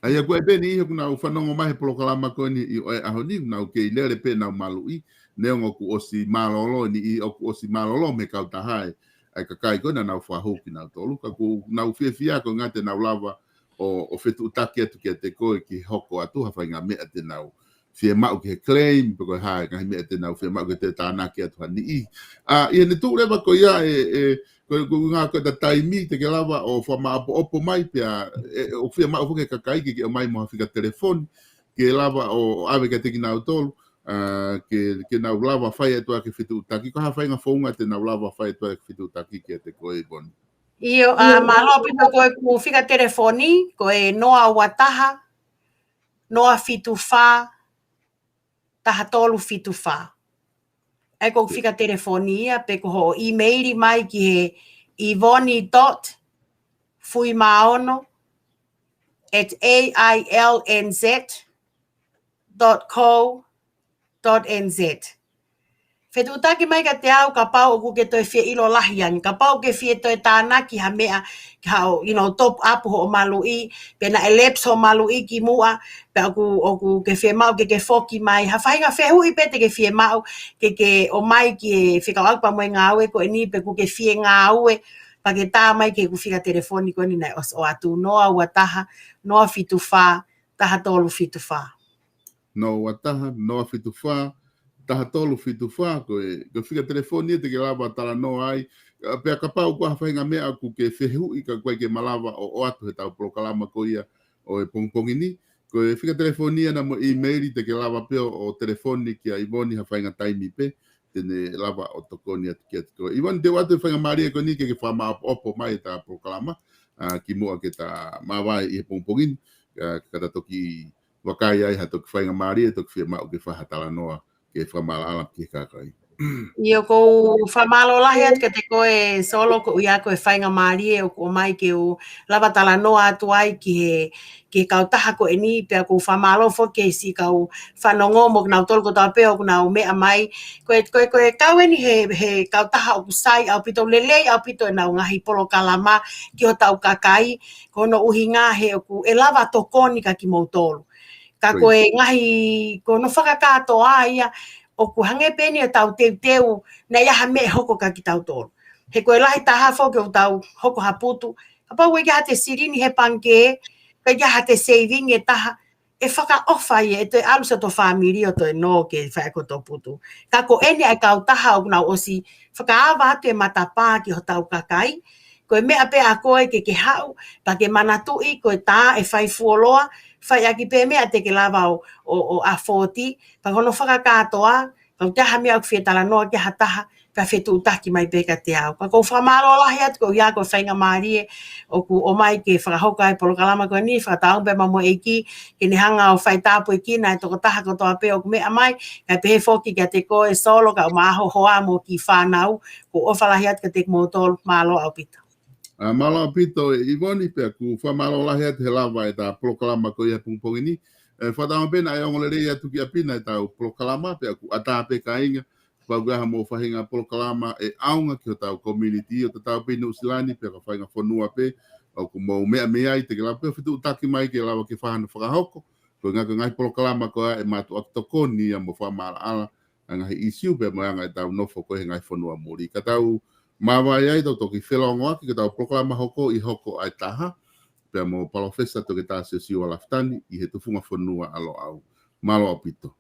ʻA ia ko e pē ni ʻoku nau fanongo mai he polokalama ko eni ʻi he ʻaho ni, ʻoku nau kei lele pē ʻenau maluʻi, neongo ʻoku ʻosi mālōlō ni, ʻoku ʻosi mālōlō mei he kautaha ē, ʻa e kakai ko ē naʻa nau fakahū kinautolu, ka ʻoku nau fiefia ko e ʻuhinga te nau lava ʻo, ʻo fetuʻutaki atu kiate koe ke hoko atu ha faʻahinga meʻa te nau fiemaʻu ki he claim, pe ko e hā e ngaahi meʻa te nau fiemaʻu ke te tānaki atu ha niʻihi. ʻA, ʻi heʻene tuʻu leva ko ia ē, ē, ko, ko e ʻuhinga ko ʻeta taimi te ke lava ʻo fakamāʻopoʻopo mai pea, ē, ʻoku fiemaʻu foki ʻe he kakai ke, ke ʻomai mo ha fika telefoni, ke lava ʻo, ʻo ʻave kiate kinautolu, ʻa, ke, ke nau lava fai atu ʻaki e fetuʻutaki, ko e hā ha faʻahinga founga te nau lava fai atu ʻaki e fetuʻutaki kiate koe Ivoni. ʻIo, ʻa, mālō ʻaupito ko ʻeku fika telefoni, ko e noa ua taha, noa fitu fā, taha tolu fitu fā. ʻA ia ko ʻeku fika telefoni ia, pe ko hoʻo ʻīmeili mai ki he ivoni dot fuimaono at A I L N Z dot co dot N Z. Fetuʻutaki mai kiate au kapau ʻoku ke toe fie ʻilo lahi ange, kapau ʻoku ke fie toe tānaki ha meʻa, ke haʻu, you know, top up hoʻo maluʻi, pe naʻe lapse hoʻo maluʻi kimuʻa, pea ʻoku, ʻoku ke fiemaʻu ke ke foki mai, ha faʻahinga fehuʻi pē te ke fiemaʻu ke ke ʻomai ki he fekauʻaki pea mo e ngāue ko eni, pe ʻoku ke fie ngāue, pea ke tā mai ki heʻeku fika telefoni ko eni naʻe ʻosi ʻoatu, noa ua taha, noa fitu fā, taha tolu fitu fā. Noa ua taha, noa fitu fā, taha tolu fitu fā, ko e, ko e fika telefoni ia te ke lava talanoa ai, ʻa, pea kapau ʻoku ʻi ai ha faʻahinga meʻa ʻoku ke fehuʻi ka ʻoku ʻikai ke malava ʻo, ʻoatu heʻetau polokalama ko ia ʻo e pongipongi ni, ko e fika telefoni ia mo e ʻīmeili te ke lava pē ʻo, ʻo telefoni kia Ivoni ha faʻahinga taimi pē, te ne lava ʻo tokoni atu kiate koe. Ivoni, te u ʻoatu e faingamālie ko eni ke ke fakamāʻopoʻopo mai ʻeta polokalama, ʻa, kimuʻa ke ta māvae ʻi he pongipongi ni, ʻa, ka ta toki vakai ai ha toki faingamālie, toki fiemaʻu ke fai ha talanoa, ke fakamaʻalaʻala ki he kakai. ʻIo, ʻoku ou fakamālō lahi atu kiate koe Solo, ko ia ko e faingamālie ʻoku ʻomai ke u lava talanoa atu ai ki he, ki he kautaha ko eni, pea ʻoku ou fakamālō foki ki he siʻi kau fanongo mo kinautolu kotoa pē ʻoku nau meʻa mai. Ko e, ko e, ko e kau eni he, he kautaha ʻoku sai ʻaupito, lelei ʻaupito ʻenau ngaahi polokalama ki hotau kakai, ko hono ʻuhinga he ʻoku ʻe lava tokoni kia kimoutolu. Ka ko e ngaahi, ko hono fakakātoa ia, ʻoku hangē pē eni ʻetau teuteu, naʻe ʻi ai ha meʻa ʻe hoko kia kitautolu. He ko e lahi taha foki ʻoku tau hoko ha putu, kapau ʻoku ʻikai ha te silini he pangikē, ʻikai ha te saving ʻe taha, ʻe fakaʻofa ia, ʻe toe ʻalu siʻoto fāmili ʻo toe nō ke fai ʻaki hoto putu. Ka ko eni ʻa e kautaha ʻoku nau ʻosi fakaava atu e matapā ki hotau kakai, ko e meʻa pē ʻa koe ke ke haʻu, pea ke manatuʻi, ko e tā ʻe fai fuoloa, fai ʻaki pē meʻa te ke lava ʻo, ʻo, ʻo afford, pea ko hono fakakātoa, ka ʻoku ʻi ai ha meʻa ʻoku fie talanoa ki ai ha taha, pea fetuʻutaki mai pē kiate au. Ka ʻoku ou fakamālō lahi atu ko ia ko e faingamālie ʻoku ʻomai ke fakahoko ai e polokalama ko eni, fakatauange pē mo e ʻEiki, ke ne hanga ʻo faitāpuekina e tokotaha kotoa pē ʻoku meʻa mai, kae pehē foki kiate koe Solo, kau mātuʻa hoa mo e kiʻi fānau, ʻoku ou ʻofa lahi atu kiate kimoutolu, mālō ʻaupito. ʻA, mālō ʻaupito ʻIvoni, pea ʻoku fakamālō lahi atu he lava ʻetau polokalama ko ia he pongipongi ni. ʻE, fakatauange pē naʻe ongo lelei atu ki ʻapi na ʻetau polokalama, pea ʻoku ʻatā pē kāinga, kapau ʻoku ʻi ai haʻamou faʻahinga polokalama ʻe ʻaonga ki hotau community, ʻo tatau pē ʻi Nuʻusila ni, pe ko e faʻahinga fonua pē ʻoku mou meʻa mei ai, te ke lava pē ʻo fetuʻutaki mai ke lava ke fai hano fakahoko. Ko e ngaahi, ko e ngaahi polokalama ko ia ʻe mātuʻaki tokoni ia mo fakamaʻalaʻala ʻa e ngaahi ʻīsiu pea mo e anga ʻetau nofo ko ē he ngaahi fonua muli. Ka tau māvae ai, tau toki felōngoaki ki hotau polokalama hoko ʻi he hoko ʻa e taha, pea mo Palōfesa Toketā Siosiua Lafitani ʻi he Tufunga Fonua ʻa Loʻau. Mālō ʻaupito.